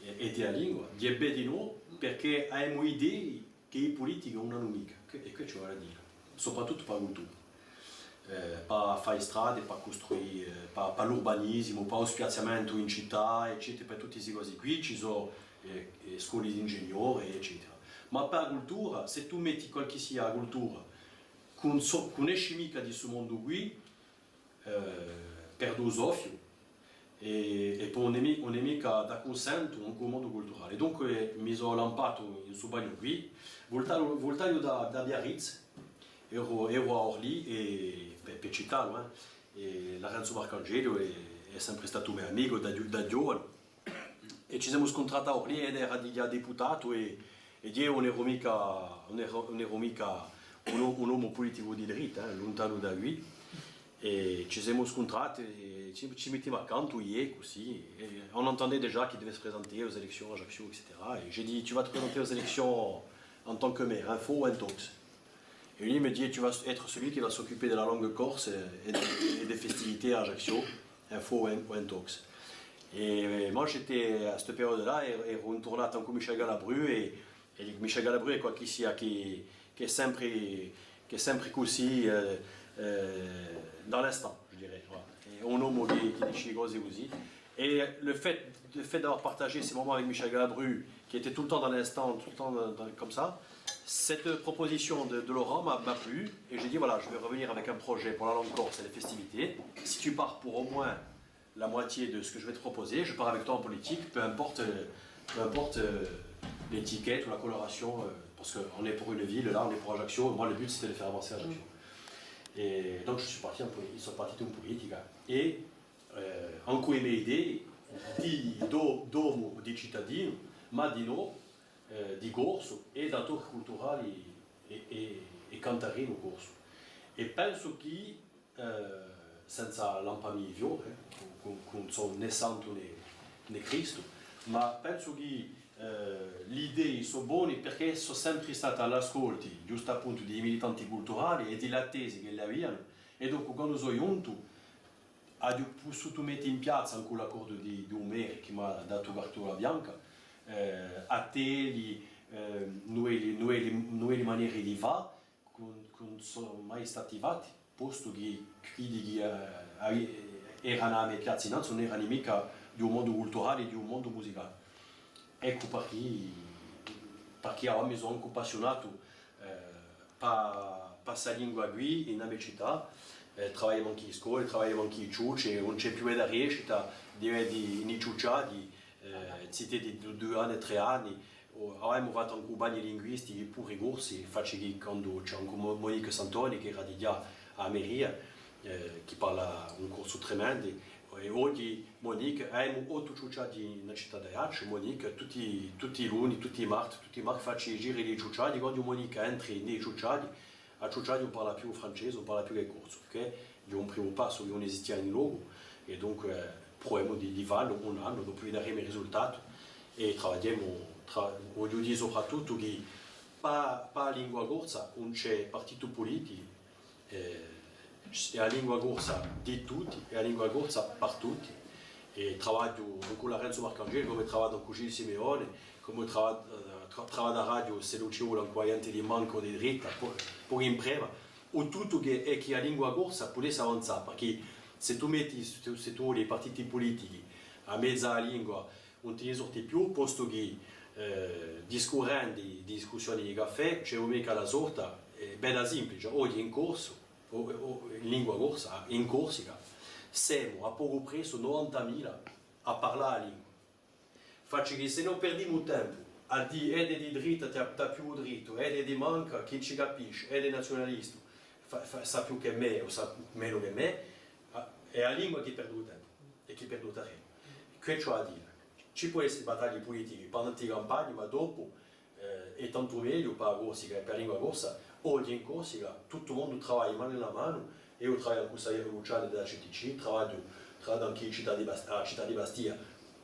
è, è di a lingua, iè bè dinò, perchè avemu idei chì i pulitichi ùn anu micca, chì, è chì ci vole à dì, soprattuttu pà a cultura. Eh, pà fà i stradi, pà custruì, eh, pà, pà l'urbanisimu, pà u spiazziamentu in cità, eccetera, pà tutti sti cosi quì, ci sò, eh, eh, scoli d'ingegnori, eccetera. Ma pà a cultura, s'è tù metti qualchissia à a cultura, chì ùn so-, chì ùn esci micca di stu mondu quì, eh, perdi u soffiu, è, è po ùn hè mi-, ùn hè micca d'accunsentu incù u mondu culturali. Dunque mi sò lampatu in stu bagnu quì, vultatu, vultatu da, da Biarritz, eru, eru à Orly è, per, per cità lu, eh, è Larenzu Marcangeli hè, hè sempre statu u me amicu da ghju-, da ghjovanu. È ci semu scuntrati à Orly, eddu era dighjà deputatu è, è eiu ùn eru micca, ùn eru, ùn eru micca un o-, un omu puliticu di dritta, eh, luntanu da quì. È ci semu scuntrati è ci, ci mittimu accantu, iè, cusì. Et on entendait déjà qu'il devait se présenter aux élections à Ajaccio, et cetera. Et j'ai dit, tu vas te présenter aux élections en tant que maire, in Fò o in Tocs ? Et lui me dit, tu vas être celui qui va s'occuper de la langue corse et, et des festivités à Ajaccio, in Fò o in, o in Tocs. Et moi, j'étais, à cette période-là, è, eru in turnata incù Michel Galabru è, è Michel Galabru hè qualchissia chì, chì hè sempre, chì hè sempre cusì, euh, euh, dans l'instant, je dirais. Voilà. Hè un omu chì, chì dici e cose cusì. Et le fait, le fait d'avoir partagé ces moments avec Michel Galabru, qui était tout le temps dans l'instant, tout le temps dans, dans, comme ça, cette proposition de, de Laurent m'a, m'a plu, et j'ai dit, voilà, je vais revenir avec un projet pour la langue corse et les festivités. Si tu pars pour au moins la moitié de ce que je vais te proposer, je pars avec toi en politique, peu importe, euh, peu importe, euh, l'étiquette ou la coloration, euh, parce qu'on est pour une ville, là, on est pour Ajaccio, et moi, le but, c'était de faire avancer Ajaccio. Et donc, je suis parti en poli-, sono partito in pulitica. Et, euh, incù e me idee di, d'o-, d'omu, di citadinu, ma dinò, eh, di corsu è d'attori culturali è, è, è cantarinu corsu. È pensu chì, eh, senza lampà mi i fiori, eh, chì, chì, chì ùn sò nè santu nè, nè Cristu, ma pensu chì, eh, l'idei sò boni perchè sò sempri stati à l'ascoltu, ghjustappuntu, di i militanti culturali è di l'attesi ch'elli avianu, è dunque quandu sò ghjuntu, aghju pussutu mette in piazza incù l'accordu di, di u merre chì m'hà datu cartula bianca, eh, attelli, eh, nuvelle, nuvelle, nuvelle manere di fà, chì ùn, chì ùn sò mai stati fatti, postu chì, chì chiddi chì, eh, avi-, eranu à a me piazza innanzu ùn eranu micca di u mondu culturali, di u mondu musicali. Eccu parchì, parchì avà mi sò ancu appassiunatu, eh, pà, pà sta lingua quì, in a me cità, eh, travagliemu ancu in scole, travagliemu ancu in i ciucci, è ùn ci hè più bella riescita di vede i ciucciaddi, eh, zitelli di du-, dui anni, trè anni, o, avemu fattu ancu bagni linguistichi puru corsi, faci chì quandu ci hè ancu Mo-, Monique Santoni, chì era dighjà à a meria, eh, chì parla un corsu tremendu, è oghji Monique, avemu ottu ciucciaddi in a cità d'Aiacciu, Monique, tutti, tutti i luni, tutti i marti, tutti i marti faci i giri di i ciucciaddi, quandu Monique entri in i ciucciaddi, a ciucciaddi ùn parla più francese, ùn parla più chè corsu, chì hè un primu passu chì ùn esistia in locu, è dunque, eh, pruvemu di, di fallu un annu, dopu vidaremu u risultatu, è travagliemu, tra-, vogliu dì soprattuttu chì pà, pà a lingua corsa ùn ci hè partitu puliticu, eh, hè a lingua corsa di tutti, hè a lingua corsa par tutti. È travagliu cù Larenzu Marcangeli, cum'è travagliu cù Gilles Simeoni, cum'è trava-, eh, tra-, travagliu à a radio, s'è lu ci vole, cù a ghjente di manca o di dritta, po-, pocu imprema, u tuttu chì, hè chì a lingua corsa pudessi avanzà, parchì s'è tù metti, s'è tù, s'è tù voli i partiti pulitichi à mezu à a lingua, ùn ti ne sorti più, postu chì, eh, discurrendu di discussioni di caffè, ci hè micca da sorta, hè bella simplice, oghje in corsu, o, o in lingua corsa, in Corsica, semu à pocu pressu novantamila à parlà a lingua. Faci chì s'è no perdimu tempu à dì, eddu hè di dritta, t'hà, t'hà più drittu, eddu hè di manca, chì ci capisci, eddu hè naziunalistu, fa, fa, sà più chè mè o sà menu chè mè, a, hè a lingua chì perdi u tempu è chì perdi u terrenu. Què ci hè à dì? Ci pò esse battagli pulitichi, pà tanti campagni, ma dopu, eh, hè tantu megliu pà a Corsica è pà a lingua corsa. Oghje in Corsica, tuttu u mondu travaglia manu in a manu, eiu travagliu cù Saveriu Luciani di a C T C, travagliu, travagliu ancu in Cità di Bas-, à a Cità di Bastia,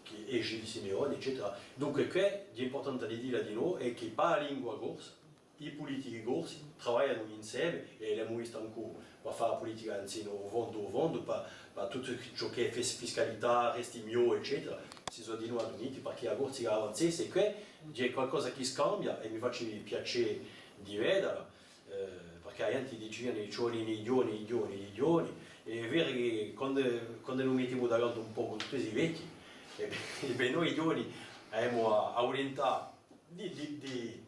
chì hè Gilles Simeoni, eccetera. Dunque, què hè impurtante di dilla dinò, hè chì pà a lingua corsa, i pulitichi corsi travaglianu inseme, è l'emu vistu ancu, pà fà a pulitica, anzi, in u fondu, u fondu, pà, pà tuttu ciò chì hè fis-, fiscalità, resti maiò, eccetera, si sò dinò aduniti, perchè a Corsica avanzessi, è què hè qualcosa chì scambia, è mi faci piacè di vedela, eh, perchè a ghjenti dicia, ci voli i ghjovani, i ghjovani, i ghjovani, è hè vera chì quandu, quandu no mettimu davanti un pocu tutti sti vechji, è bè, è bè, noi ghjovani avemu a, a vulintà di, di, di,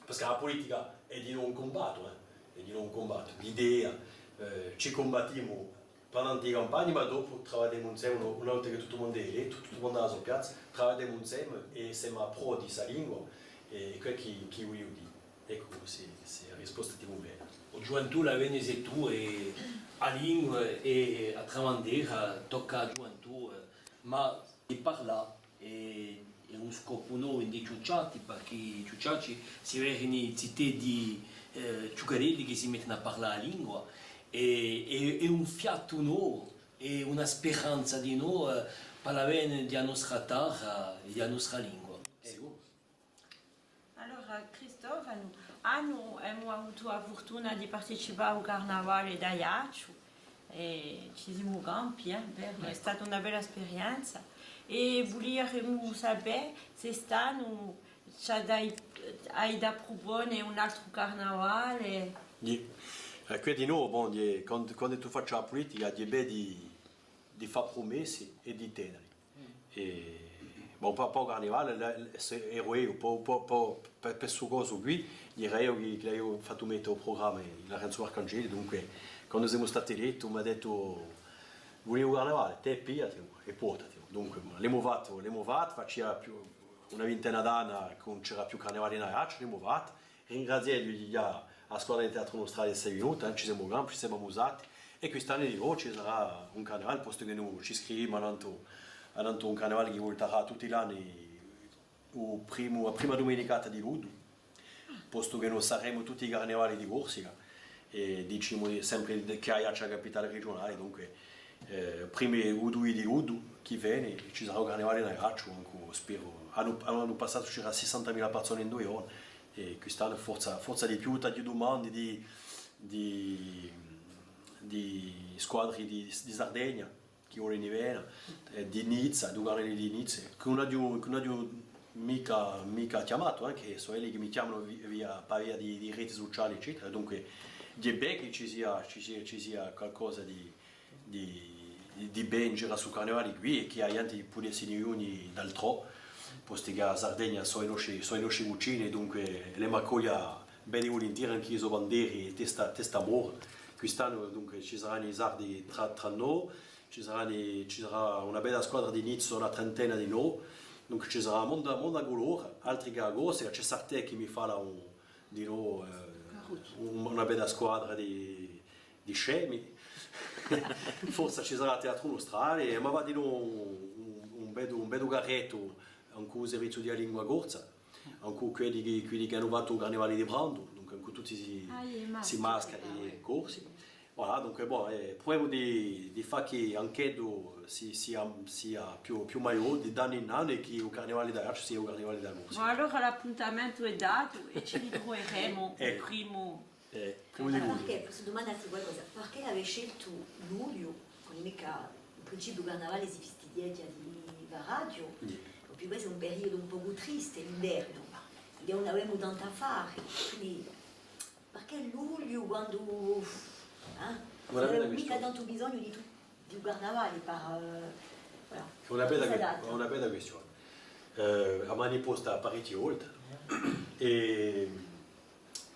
perchè a pulitica hè dinò un cumbattu, eh, hè dinò un cumbattu, d'idee, eh, ci cumbattimu pendant i campagni, ma dopu travagliemu inseme, una, una volta chì tuttu u mondu hè elettu, tuttu u mondu hà a so piazza, travagliemu inseme è semu à prò di sta lingua, è què hè chì, chì vogliu dì. Eccu, sì, sì, a risposta ti cunvene. A ghjuventù la veni, sè tù, è a lingua è a tramandera tocca à a ghjuventù, eh, ma di parlà hè, hè un scopu novu in i ciucciatti, perchè i ciucciacci si vedini ziteddi, eh, ciuccarelli chì si mettini à parlà a lingua, è, è, hè un fiatu novu, hè una speranza di novu, eh, pà l'avvene di a nostra tarra è di a nostra lingua. Sicuru. Allora, Cristofanu, annu emu avutu a furtuna di participà à u Carnavale d'Aiacciu è ci simu campi, eh, veru, hè stata una bella sperienza. È vuliaremu sapè s'è st'annu ci hai da, hai da prupone un altru carnavale. Iè. Eh, què dinò, bon, iè, quandu, quandu tù faci a pulitica, iè, bè di, di fà prumessi è di teneli. È, bon, pà, pà u carnevale, la, la, sè eru eiu, pà, pà, pà, pà, pà stu cosu quì, era eiu chì, chì l'aviu fattu mette u prugramma, Larenzu Arcangeli, dunque, quandu semu stati eletti, m'hà dettu, vulete u carnevale? Tè, pigliativu è portativu. Dunque, l'emu fattu, l'emu fattu, facia più, una vintena d'anni chì ùn c'era più carnevale in Aiacciu, l'emu fattu, Ringraziendu ghjà a squadra di Teatru Nustrale di essa vinuta, eh, ci semu campi, ci semu amusati, è quist'annu dinò ci sarà un carnevale, postu chì no ci scrivimu annantu, annantu à un carnevale chì vultarà tutti l'anni u primu, a prima dumenicata di Luddu, postu chì no saremu tutti i carnevali di Corsica, è dicimu sempri chì Aiacciu hè a capitale regiunale, dunque, eh, primu u dui di Luddu chì veni, ci sarà u carnevale in Aiacciu, ancu, speru. Annu, annu passatu c'era sessantamila parsoni in dui ghjorni, è quist'annu forse, forse di più, t'aghju dumandi di, di, di squadri di, di Sardegna, chì volini vena, eh, di Nizza, di u carnevali di Nizza, chì ùn aghju, chì ùn aghju micca, micca chjamatu, eh, chì sò elli chì mi chjamanu vi-, via, pà via di, di reti suciali, eccetera. Dunque, hè bè chì ci sia, ci sia, ci sia qualcosa di, di, di, di bè in giru à stu carnevali quì, è chì a ghjenti pudessi veni d'altrò, postu chì a Sardegna sò i nosci, sò i nosci vicini, dunque l'emu accogliu bè vulinteri, ancu i so banderi, testa, testa mora. Quist'annu, dunque, ci sarani i Sardi trà, trà noi, ci sarani, ci sarà una bella squadra di Nizza, una trentena di noi, dunque ci sarà monda, monda culori, altri chè a Corsica, ci hè Sartè chì mi fala un, dinò, eh, un, una bella squadra di, di scemi. Forse ci sarà Teatru Nustrale, ma và dinò un, un, un beddu, un beddu carrettu, ancu u serviziu di a lingua corsa, ancu quelli chì, quelli chì anu fattu u carnevali di Brandu, dunque ancu tutti si, si mascari corsi. Voilà, dunque, bon, eh, pruvemu di, di fà chì anch'eddu si, sia, sia più, più maiò, di d'annu in annu, è chì u carnevali d'Aiacciu sia u carnevali di a Corsica. Bon, allora l'appuntamentu hè datu è ci ritruveremu u primu. Eh, prima di tuttu. Perchè, possu dumandà ti qualcosa? Perchè l'avete sceltu lugliu, quandu micca in principiu u carnavale si fistighjeghja di faraghju, o più questu hè un periudu un pocu triste, l'invernu, ma ùn avemu tantu à fà, quindi perchè lugliu quandu, eh? Ùn avemu micca tantu bisognu di tuttu. Di u carnavali, par, eh, voilà. Hè una bella, una bella quistione. Eh, a m'ani posta parechje volte. È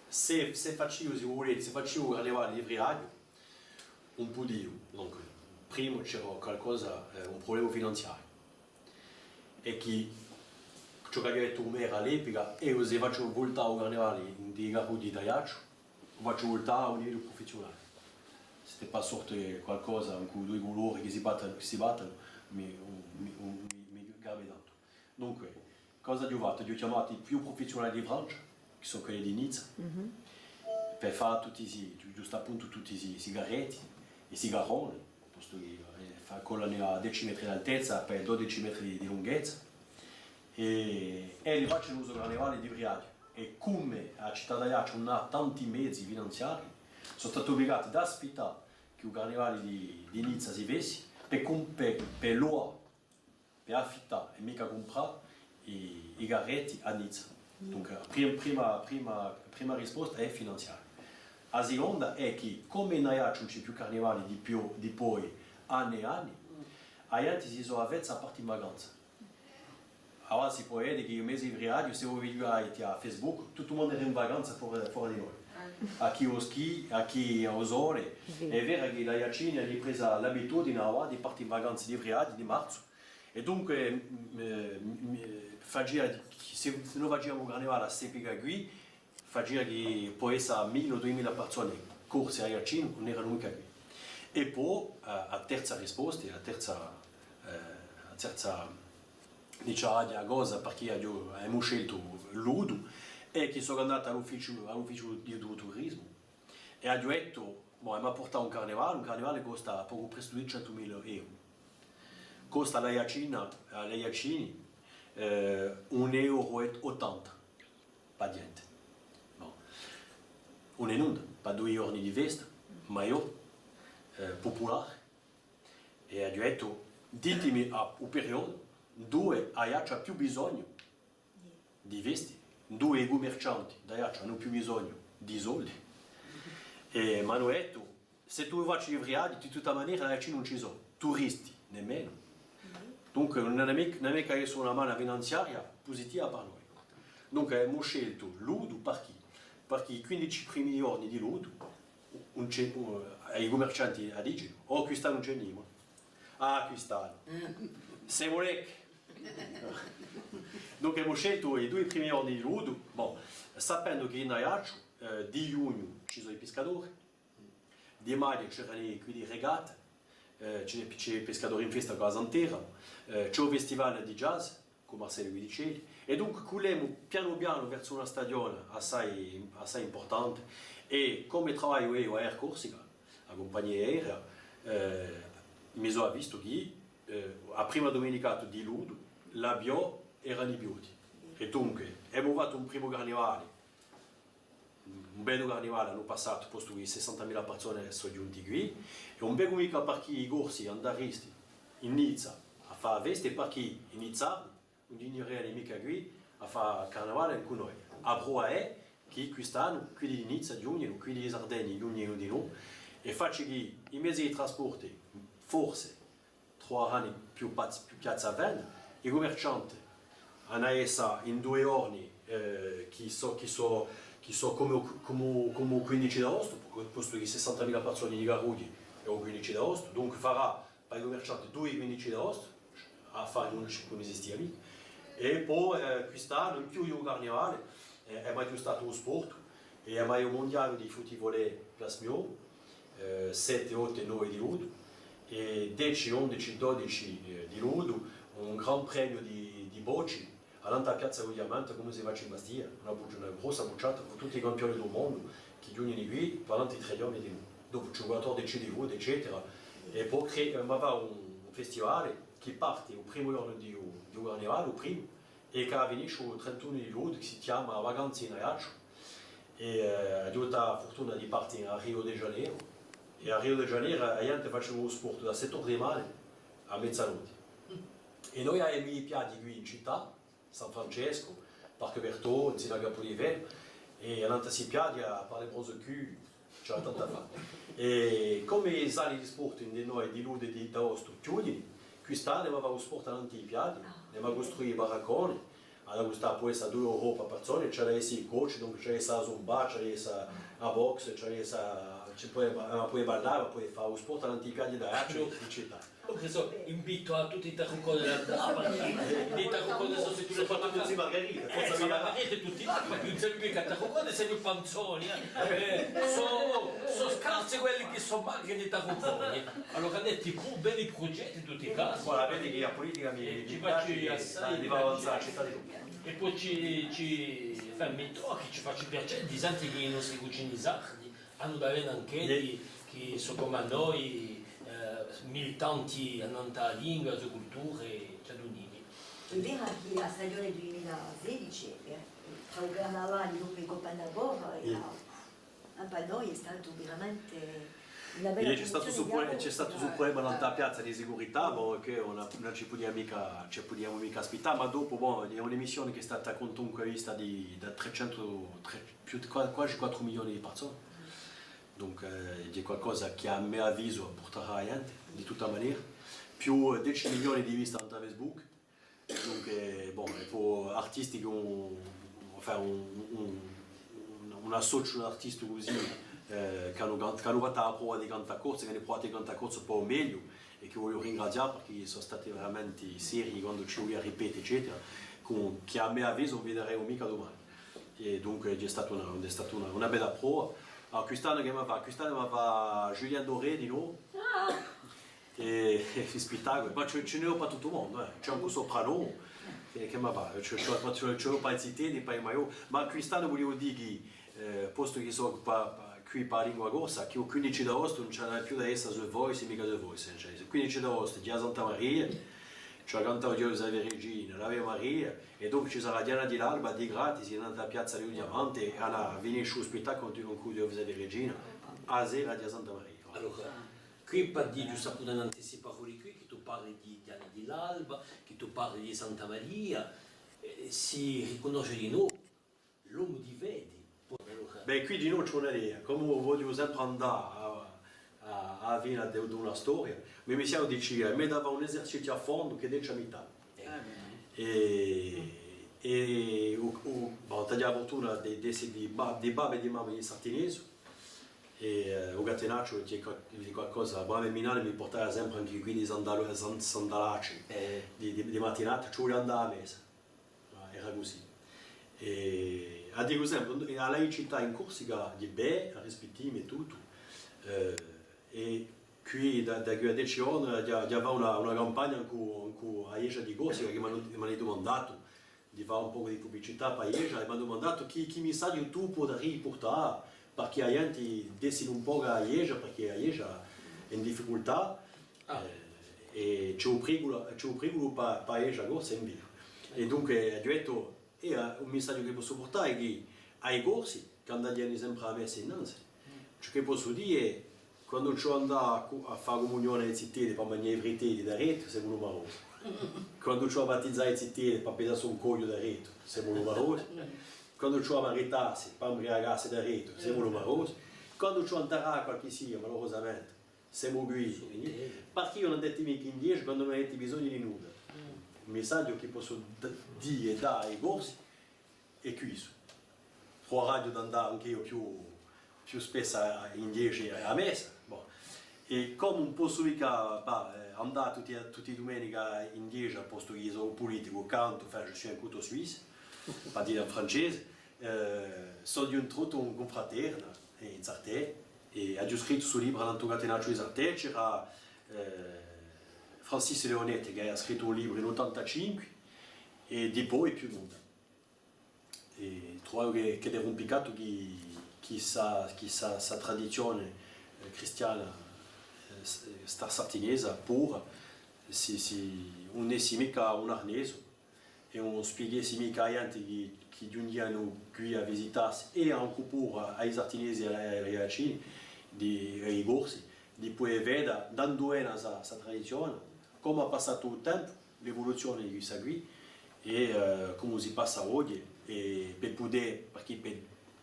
s'è, s'è faciu, s'è vulete, s'è faciu u carnevali di Friaghju, ùn pudiu. Dunque, primu c'era qualcosa, eh, un prublema finanziariu. È chì, ciò ch'avia dettu u merre à l'epica, eiu s'e facciu vultà u carnevali in i carrughji d'Aiacciu, u facciu vultà à u livellu prufessiunale. S'è pà sorte qualcosa incù dui culori chì si battenu, chì si battenu, mi, mi, mi, mi garbi tantu. Dunque, cosa aghju fattu? Aghju chjamatu i più prufessiunali di Francia, chì sò quelli di Nizza, per fà tutti sti, ghjustu appuntu, tutti sti, sti carretti è sti carroni. Postu chì, eh, fà, collanu à deci metri d'altezza, pè dodeci metri di, di lunghezza, è, è li facenu u so carnevale di Friaghju. È cum'è a cità d'Aiacciu ùn hà tanti mezi finanziarii, sò stati ubligati d'aspittà chì u carnevale di, di Nizza si fessi, pè cum-, pè, pè luvà, pè affittà è micca cumprà i, i carretti à Nizza. Dunque, a prim-, prima, prima, prima risposta hè finanziaria. A siconda hè chì, cum'è in Aiacciu ùn ci hè più carnevali di più, dipoi anni è anni, a ghjenti si sò avvezza à partì in vacanza. Avà si pò vede chì u mese di Friaghju, s'è vo fighjulate à Facebook, tuttu u mondu era in vacanza fora, fora di noi. À chì à u schì, à chì à u sole. Hè vera chì l'Aiaccini anu presa l'abitudine avà di partì in vacanza di Friaghju, di marzu, è dunque, mm, eh, mm, eh, facia, s'è, s'è no faciamu u carnevale à st'epica quì, facia chì pò essa milla o duimila parsone corse à Aiaccini, ùn eranu micca quì. È po, eh, a terza risposta, a terza, eh, a terza, diciamu, a cosa, perchè aghju, emu sceltu Ludu, hè chì sò andatu à l'ufficiu, à l'ufficiu di, di u turisimu, è aghju dettu, bon, emu à purtà un carnevale, un carnevale costa pocu pressu duiecentumila euru. Costa à l'Aiaccini, à l'Aiaccini, eh, un euro è ottanta, pà ghjenti. Bon. Ùn hè nunda, pà dui ghjorni di festa, maiò, eh, pupulare. È aghju dettu, ditemi à, u periodu induve Aiacciu hà più bisognu di festi, induve i cummercianti d'Aiacciu anu più bisognu di soldi. È m'anu dettu, s'è tù faci i Friaghji, di tutta manera, Aiaccini ùn ci sò turisti, nemmenu. Dunque, ùn hè micca, ùn hè micca chì sò una manu finanziaria pusitiva pà noi. Dunque, emu sceltu Ludu, perchè? Perchè i quindici primi ghjorni di Ludu, ùn ci hè, eh, i cummercianti a dicenu, oh, quist'annu ùn ci hè nimu. Ah, quist'annu. Semu lecchi. Dunque, emu sceltu i dui primi ghjorni di Ludu, bon, sapendu chì in Aiacciu, eh, di ghjugnu ci sò i piscadori, di maghju c'eranu quiddi di regata, eh, ci hè, ci hè i piscadori in festa cù a Sant'Era, eh, ci hè u festival di jazz cù Marcellu Guidicelli, è dunque cullemu pianu pianu versu una stagione assai, assai impurtante, è cum'è travagliu eiu à Air Corsica, a cumpagnia aerea, eh, mi sò avvistu chì, eh, a prima dumenicata di Ludu, l'aviò eranu i pioghi. È dunque, emu fattu un primu carnevale, un bellu carnevale l'annu passatu, postu chì sessantamila parsone sò ghjunti quì, è ùn vecu micca perchè i Corsi andaristi in Nizza à fà a festa, è perchè i Nizzardi ùn ghjunghjeriani micca quì à fà carnevale cù noi. A prova hè chì quist'annu quiddi di Nizza ghjunghjenu, quiddi di Sardegna ghjunghjenu dinù, è faci chì i mezi di trasportu, forse, truvarani più paz-, più piazza à venda, i cummercianti anu à essa in dui ghjorni, eh, chì sò, chì sò, chì sò cum'è, cum'è, cum'è u quindici d'aostu, postu chì sessantamila parsoni di Garuddu hè u quindici d'aostu, dunque farà pà i cummercianti dui quindici d'aostu, affari chì ùn esistia micca. È po, eh, quist'annu, in più di u carnevale, eh, emu aghjustatu u sportu, è emu u mundiale di futevole Place Miovu, eh, sette, ottu è nove di Ludu, è deci, ondeci, dodeci, eh, di Ludu, un gran premiu di, di bocci, annant'à a piazza di u Diamante, cum'è si faci in Bastia, una bucci-, una grossa bucciata cù tutti i campioni di u mondu chì ghjunghjenu quì, pà annant'à i trè ghjorni di Ludu. Dopu ci hè u quattordeci di Ludu, eccetera. È po cre-, emu à fà un, un festivale chì parti u primu ghjornu di u, di u carnevale, u primu, è chì finisci u trentunu di Ludu, chì si chjama Vacanze in Aiacciu, è, eh, aghju avutu a furtuna di parti à Rio de Janeiro, è à Rio de Janeiro a ghjenti faci u sportu da sette ore di mane à mezanotti. È noi avemu i piaghji quì in cità, San Francescu, Parc Berthold, Zina Capulivellu, è annant'à sti piaghji, à part les bronzes-culs, ci hè tantu à fà. È cum'è i sali di sportu ind'è noi di Ludu è di, d'aostu chjudiani, quist'annu emu à fà u sportu annant'à i piaghji, emu à custruì i baracconi, allora questa pò essa dui euro pà parsona, ci hè da essa i coach, dunque ci hè da essa a zumba, ci hè da essa a boxe, ci hè da essa, ci pò, ma pò ballà, ma pò fà u sportu annant'à i piaghji d'Aiacciu, in cità. Dunque, sò, invitu à tutti i tarruconi da, da, i tarruconi sò sicuru. Soprattuttu zì Margarita, forse. Zì Margarita è tutti, ùn sò micca tarruconi, sò panzoni, eh. Eh, sò, sò scarsi quelli chì sò magri di tarruconi. Allora, anu dettu, belli prugetti in tutti i casi. Voilà, vedi chì a pulitica mi, eh, mi piace, chì li fa avanzà a cità di Roma. È po ci, ci, enfin, mi trovu chì ci faci piacè di sente chì i nostri cucini sardi anu da vene anch'elli, chì sò cum'è à noi, eh, militanti annant'à a lingua, a so cultura è ci addunemu. Hè vera chì a stagione duimila è sedici, eh, trà u carnavale, dopu e Coppe d'Andorra, era, per noi hè statu veramente una bella... È ci hè statu stu prublem'annant'à a piazza di sicurità, perchè ùn, ùn ci pudiamu micca, ci pudiamu micca aspittà, ma dopu, bon, hè un'emissione chì hè stata quantunque vista di, da trecentu, trè, più di qua-, quasi quattru milioni di persone. Dunque, eh, hè qualcosa chì à u mo avisu purterà a ghjente, di tutta manera. Più, eh, dece milioni di viste in Facebook. Dunque, bon, è po artisti chì ùn, enfin, un, un, un, un associu d'artisti cusì, eh, chì anu cant-, chì anu fattu a prova di cantà corsu, chì anu pruatu à cantà corsu un pocu megliu, è chì vogliu ringrazià perchè sò stati veramente serii quandu ci vulia ripete, eccetera, chì à u mo avisu ùn videremu micca dumane. È dunque hè stata una, hè stata una, una bella prova. Allora, quist'annu chì mi fà? Quist'annu mi fà Julien Doré di novu. È, è i spettaculi, ma ci, ci n'hè per tuttu u mondu, eh. Ci hè ancu u Soprano, chì, chì mi pare, ci, ci, ci, ci n'hè per i ziteddi, per i maiò, ma quist'annu vuliu dì chì, eh, postu chì sò quì, quì pà a lingua corsa, chì u quindici d'aostu ùn ci hà più da esse The Voice, micca The Voice, eh, cioè, u quindici d'aostu, Ghjà Santa Maria, ci cantemu Ghjà Salve Regina, l'Ave Maria, è dopu ci sarà Diana di l'Alba, di gratis, in a piazza di u Diamante, è allora finisce u spettaculu cù Ghjà Salve Regina, a sera Ghjà Santa Maria. Allora, quì pà dì ghjustu appuntu in sti paroli quì, chì tù parli di Diana di l'Alba, chì tù parli di Santa Maria, eh, si ricunnosce di novu l'omu di fede. Bè, quì di novu ci hè un'idea, cum'è vogliu sempre andà à, à, à a fine di, d'una storia, mi, mi sò dicia, hè megliu fà un eserciziu à fondu chè dece à mità. È, è u, u, bon, t'aghju a furtuna di, d'esse di, ba-, di babbu è di mamma di Sartinesu, è, eh, u catenacciu hè qual-, hè qualcosa, babbu è mamma mi purtava sempre ancu quì di sandalu-, san-, sandalacci, di, di, di matinata, ci vulia andà à a messa. Era cusì. È a dicu sempre, a laicità in Corsica hè bè, a rispittimu è tuttu, eh, è quì da, da quì à dece ghjorni, aghju, aghju da fà una, una campagna incù, incù a ghjesgia di Corsica chì m'anu, m'anu dumandatu di fà un pocu di publicità pà a ghjesgia è m'anu dumandatu chì, chì missaghju tù pudarii purtà, perchè a ghjenti dessinu un pocu à a ghjesgia, perchè a ghjesgia hè in difficultà, eh, è ci hè u periculu, ci hè u periculu pà, pà a ghjesgia corsa, hè veru. È dunque aghju dettu, è, eh, un missaghju chì possu purtà hè chì à i Corsi, chì andanu sempre à a messa innanzi, ciò chì possu dì hè, quandu ci vò andà à cu-, à fà a cumunione à i ziteddi, pà manghjà i friteddi daretu, semu numarosi. Quandu ci vò à battizà i ziteddi, pà pigliassi un cogliu daretu, semu numarosi. Quandu ci vò à maritassi, pà imbriacassi daretu, semu numarosi. Quandu ci vò à intarrà qualchissia, malurosamente, semu quì. Perchè ùn andeti micca in ghjesgia quandu ùn aveti bisognu di nudda? U missaghju chì possu d-, dì è dà à i Corsi hè quessu. Pruvaraghju d'andà anch'eiu più, più spessu à, in ghjesgia è à a messa. Bon. È cum'è ùn possu micca, bah, eh, andà tutti, tutti i dumenichi in ghjesgia, postu chì sò puliticu, cantu, enfin, je suis un couteau suisse, pà dilla in francese, eh, sò diventutu un cunfraternu, eh, in Sartè, è aghju scrittu stu libru annant'à u catenacciu di Sartè, c'era, eh, Francis Leonetti chì avia scrittu un libru in ottantacinque, è dipoi più nudda. È trovu chì, chì era un piccatu chì, chì sta, chì sta, sta tradizione, eh, cristiana, eh, s-, sta sartinesa pura, si, si, ùn essi micca un arnesu, è ùn spieghi micca à a ghjente chì, chì ghjunghjianu quì à visitassi, è ancu puru à, à i Sartinesi è à, à i Aiaccini, di, à i Corsi, di pudè veda da induve vene sta, sta tradizione, comu hà passatu u tempu, l'evoluzione di quissa quì, è, eh, comu si passa oghje, è per pudè, perchè, per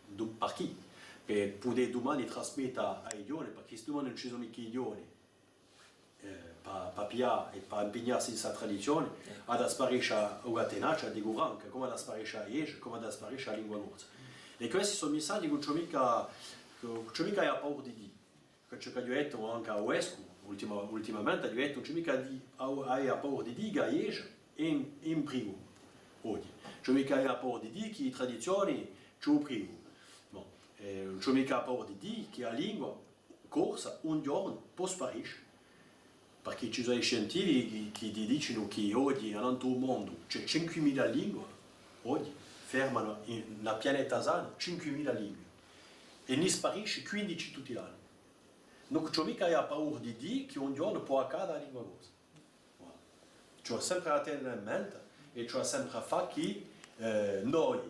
du-, perchè, per pudè dumane trasmetta à i ghjovani, perchè sì dumane ùn ci sò micca i ghjovani, eh, pà, pà piglià è pà impignassi in sta tradizione, hà da spariscia u catenacciu, dicu franca, comu hà da spariscia a ghjesgia, comu hà da spariscia a lingua corsa. È questi sò missaghji chì ùn ci hè micca, chì, chì ùn ci hè micca paura di dì. Ciò ch'aghju dettu ancu à u vescu, ultima-, ultimamente, aghju dettu, ùn ci hè micca di, à, à avè paura di dì chì a ghjesgia hè in, hè in periculu oghje. Ùn ci hè micca à avè paura di dì chì i tradizioni ci hè u periculu. Bon, eh, ùn ci hè micca paura di dì chì a lingua corsa un ghjornu pò sparisce. Perchè ci sò i scientifichi chì, chì ti dicenu chì oghje, annant'à u mondu, ci hè cinquemila lingue, oghje, fermanu in, in a pianeta sana, cinquemila lingue. È ni sparisce quindici tutti l'anni. Ùn ci hè micca à avè paura di dì chì un ghjornu pò accada a lingua corsa. Voilà. Ci hè sempre à tene in mente è ci hè sempre à fà chì, eh, noi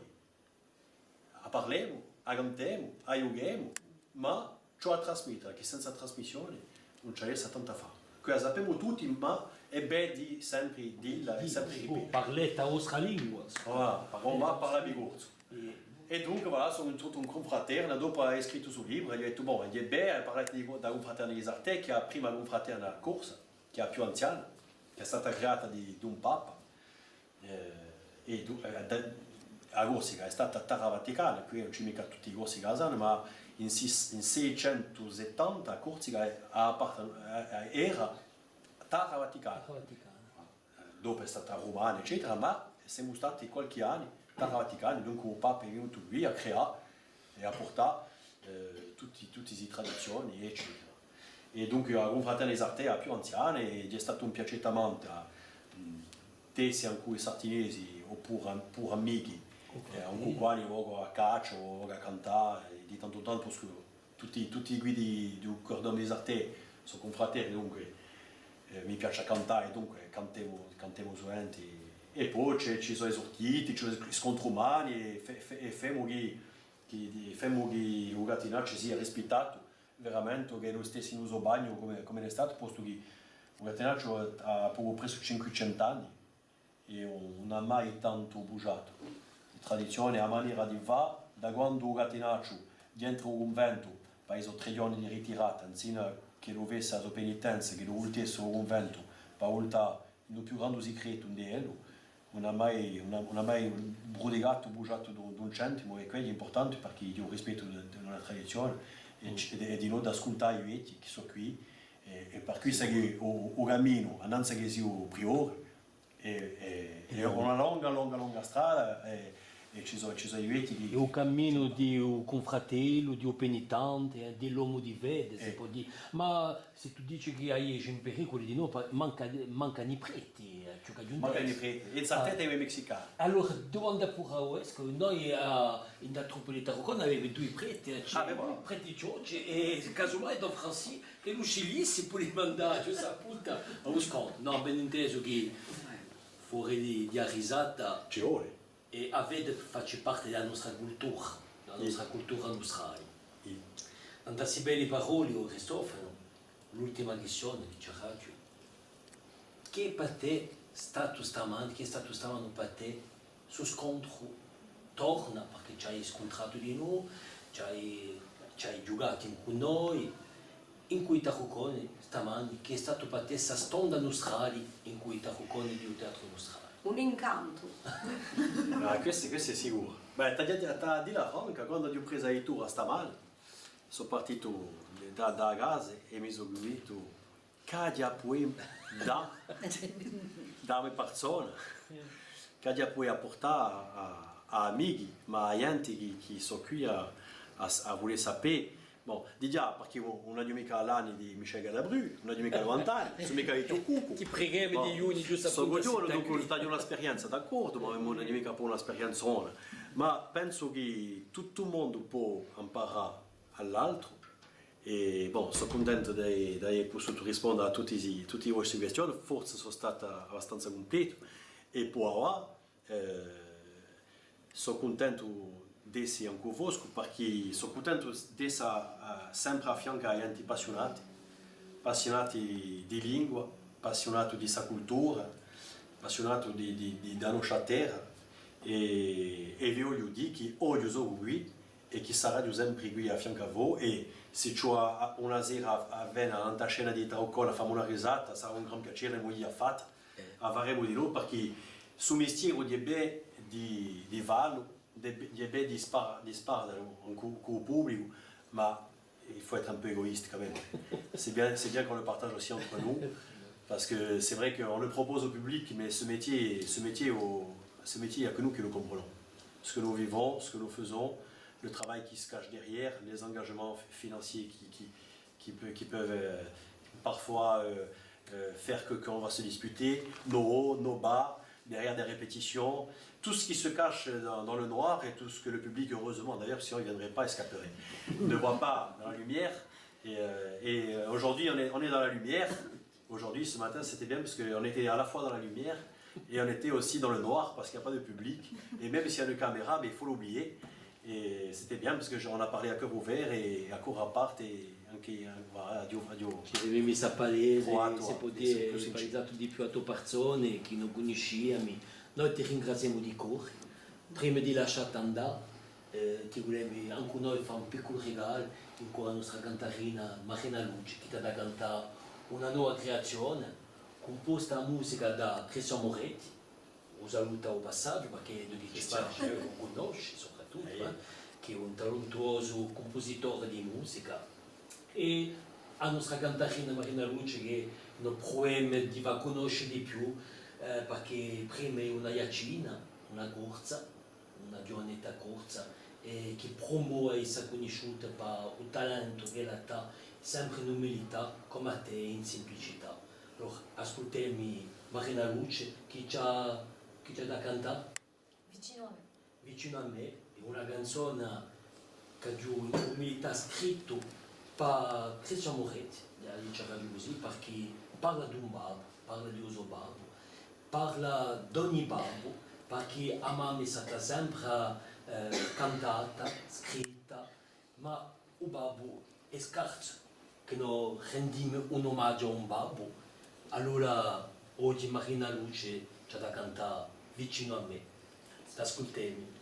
a parlemu, a cantemu, a ghjuchemu, ma ci hè à trasmette, chì senza trasmissione ùn ci hè tanta à fà. Què a sapemu tutti, ma hè bè di sempre dilla è sempre ripete. Parlete a vostra lingua. Voilà, ùn và à parlà di corsu. È dunque, voilà, sò intrutu in Cunfraterna, dopu avè scrittu stu libru, aghju dettu, bon, hè bè, parlà di, di a Cunfraterna di Sartè, chì hè a prima cunfraterna corsa, chì hè a più anziana, chì hè stata creata di, d'un papa, eh, è du-, eh, da-, a Corsica hè stata tarra vaticana, quì ùn ci hè micca tutti i Corsi chì a sanu, ma in sis-, in seicentu settanta a Corsica hè, hà apparta-, eh, eh, era tarra vaticana. Tarra vaticana. Eh, dopu hè stata rumana, eccetera, ma semu stati qualchì anni tarra vaticana, dunque u Papa hè venutu quì à creà è à purtà, eh, tutti, tutti i tradizioni, eccetera. È dunque a Cunfraterna di Sartè hè a più anziana, è hè statu un piacè tamanta, mm, d'esse incù i sartinesi, o puru, puru amichi, eh, incù i quali vocu à caccia, o vocu à cantà, è di tantu in tantu, scu-, tutti, tutti quì di, di u cordone di Sartè sò cunfraterni, dunque, eh, mi piace à cantà è dunque cantemu, cantemu suventi. È po ci hè, ci sò i surtiti, ci sò i scontri umani è fe-, fe-, è femu chì, chì, di-, femu chì u Catinacciu sia rispittatu veramenti, chì ùn stessi in u so bagnu cum'è, cum'è l'hè statu, postu chì u Catinacciu hà, hà pocu pressu cinquecentu anni. È ùn, ùn hà mai tantu bugiatu. A tradizione, a manera di fà, da quandu u Catinacciu, dintra u cunventu, pà i so trè ghjorni di ritirata, anziana ch'ellu fessi a so penitenza, ch'ellu vultessi u cunventu, pà vultà in u più grandu sicretu ind'ellu, ùn hà mai, ùn hà, ùn hà mai brudigatu, bugiatu d'un, d'un centimu, è què hè impurtante, perchè hè u rispettu di, di una tradizione, è, è, è dinò d'ascultà i vechji, chì sò quì, è, è per quessa chì u, u caminu, annanzu chì siu priore, Hè, hè, hè una longa, longa, longa strada, è, è ci sò, ci sò i vechji chì... Hè u caminu di u cunfratellu, di u penitente, eh, di l'omu di fede, si pò dì. Ma sè tù dici chì a ghjesgia hè in periculu, dinò, pa-, manca, mancanu i preti, eh, ciò ch'aghju intesu. Mancanu i preti. È in Sartè avemu i messicani. Allora, dumanda puru à u vescu, noi, eh, in a truppa di Taruccone avemu dui preti, eh, ci hè u prete Ciocci è casumai Don Franciscu, chì u scigliessi puru di mandà, ci hè sta punta à u scontru. Nò, ben intesu chì fora di, di a risata. Ci vole. È a fede face parte di a nostra cultura, di a nostra cultura nustrali. Tante belli paroli, o Cristofanu, l'ultima quistione, diceraghju. Chì hè pà tè statu stamane, chì hè statu stamane pà tè stu scontru torna, perchè ci hai scuntratu dinù, ci hai, ci hai ghjucatu incù noi, incù i Tarucconi stamane, chì hè statu pà tè sta stonda nustrali incù i Tarucconi di u Teatru Nustrali? Un incantu. Ah, questu, questu hè sicuru. Bè, t'aghju, t'aghju à dilla franca, quandu aghju presu a vittura stamane, sò partitu da, da a casa è mi sò duttu ch'aghju à pudè dà, dà a me parsona, ch'aghju à pudè apportà à, à amichi, ma à ghjenti chì, chì sò quì à, à, à vulè sapè. Bon, digià, perchè ùn, ùn aghju micca l'anni di Michel Galabru, ùn aghju micca novanta anni, sò micca vechju cucu. Ti preghemu di ghjunghje ghjustu à puntu à sta... Sò ghjovanu, dunque, aghju una sperienza, d'accordu, ma ùn aghju micca puru una sperienza bona. Ma pensu chì tuttu u mondu pò amparà à l'altru. È, bon, sò cuntentu d'avè, d'avè pussutu risponde à tutti i, tutti i vostri quistioni, forse sò statu abbastanza cumpletu, è po avà, eh, sò cuntentu d'esse ancu voscu, parchì sò cuntentu d'esse, eh, sempre à fiancu à ghjenti appassiunati, appassiunati di lingua, appassiunati di sta cultura, appassiunati di, di, di, di a nostra terra, è, è vi vogliu dì chì oghje sò quì, è chì saraghju sempri quì à fiancu à voi, è s'è ci hè una sera à, à vene à a scena di Taruccone à fà una risata, sarà un gran piacè, l'emu digià fatta, a faremu dinò, parchì stu mistieru hè bè di, di fallu, hè bè, hè bè di spa-, di sparghjelu cù, cù u publicu, ma il faut être un peu égoïste quand même. C'est bien, c'est bien qu'on le partage aussi entre nous, parce que c'est vrai qu'on le propose au public, mais ce métier, ce métier, au, ce métier, il n'y a que nous qui le comprenons. Ce que nous vivons, ce que nous faisons, le travail qui se cache derrière, les engagements fi-, financiers qui, qui, qui peut, qui peuvent, euh, parfois, euh, euh, faire que, qu'on va se disputer, nos hauts, nos bas, derrière des répétitions, tout ce qui se cache dans, dans le noir et tout ce que le public, heureusement d'ailleurs, sinon il ne viendrait pas, il escaperait, ne voit pas dans la lumière, Et, euh, et, euh, aujourd'hui, on est, on est dans la lumière. Aujourd'hui, ce matin, c'était bien parce qu'on était à la fois dans la lumière et on était aussi dans le noir parce qu'il n'y a pas de public. Et même s'il y a une caméra, mais il faut l'oublier. Et c'était bien parce que on a parlé à cœur ouvert et à corps à part et anche, euh, voilà, adieu, adieu. Ci avemu messu à palese, s'è pò dì, palesatu di più à e persone chì ùn cunnisciamu. Noi ti ringraziemu di core. Prima di lascià ti andà, eh, ti vulemu ancu noi fà un picculu rigalu incù a nostra cantarina Marina Luce, chì t'hà da cantà una nova creazione, cumposta à musica da Christian Moretti, u salutu à u passaghju, perchè di chì ci parla u cunnosci, soprattuttu, eh, chì hè un talentuosu cumpositore di musica. È a nostra cantarina Marina Luce, chì no pruvemu di fà cunnosce di più, eh, perchè prima hè una aiaccina, una corsa, una ghjuvanetta corsa, è chì prumò à essa cunnisciuta pà u talentu ch'ella hà, sempre in umilità, cum'è à tè, in simplicità. Allora, ascultemu Marina Luce, chì ci hà, chì ci hà da cantà? Vicinu à mè. Vicinu à mè, hè una canzona ch'aghju in umilità scrittu pà Christian Moretti, a dice cusì, perchè parla d'un babbu, parla di u so babbu, parla d'ogni babbu, perchè a mamma hè stata sempre, eh, cantata, scritta, ma u babbu hè scarsu chì no rendimu un omagiu à un babbu, allora oghje Marina Luce ci hà da cantà Vicinu à mè. T'ascultemu.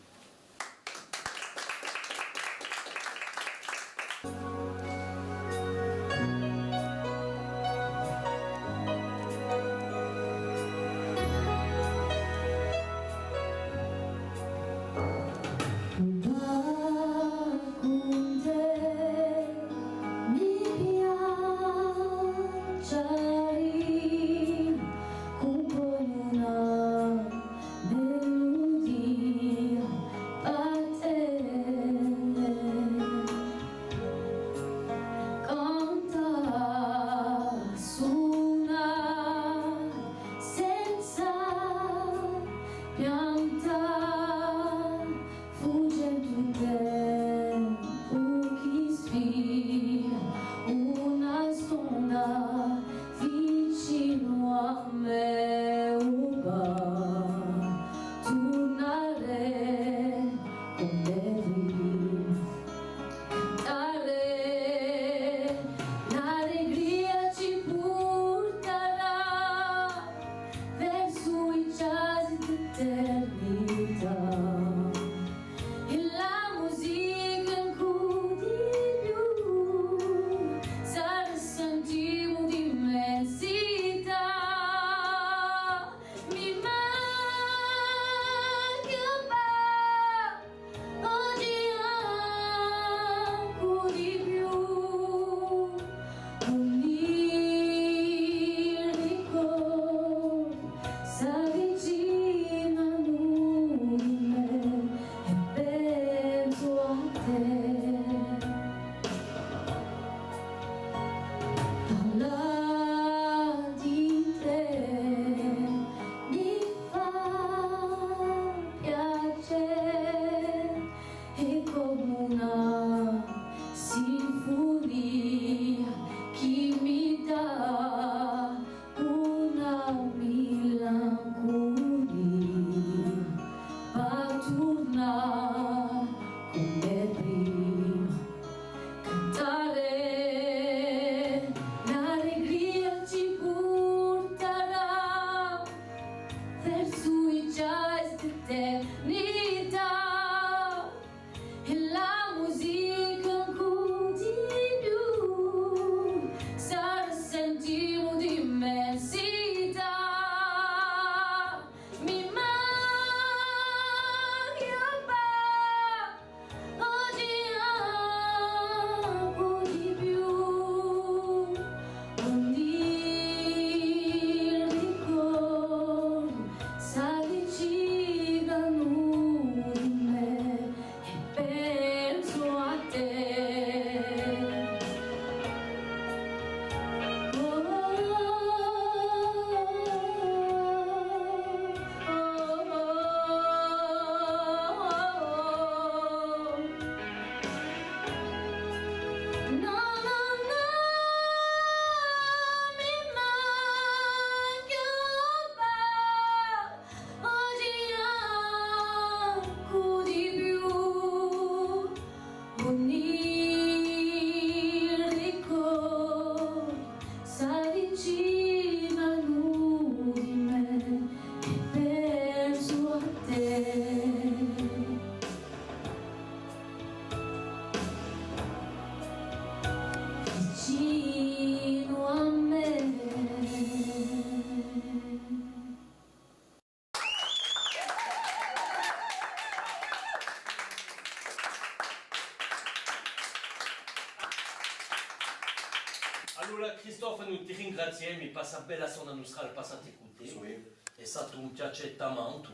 Allora, Cristofanu, ti ringraziemu per sta bella stonda nustrale passata cù tè. Sì. Hè statu un piacè tamantu.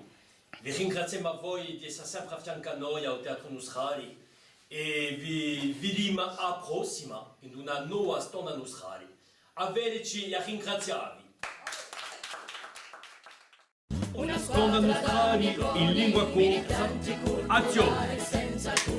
Vi ringraziemu à voi d'essa sempre à fiancu à noi, à u Teatru Nustrali, è vi, vi vidimu à a prossima, in una nova stonda nustrale. À vedeci è à ringrazià vi. Una stonda nustrale in lingua corsa. Azzione!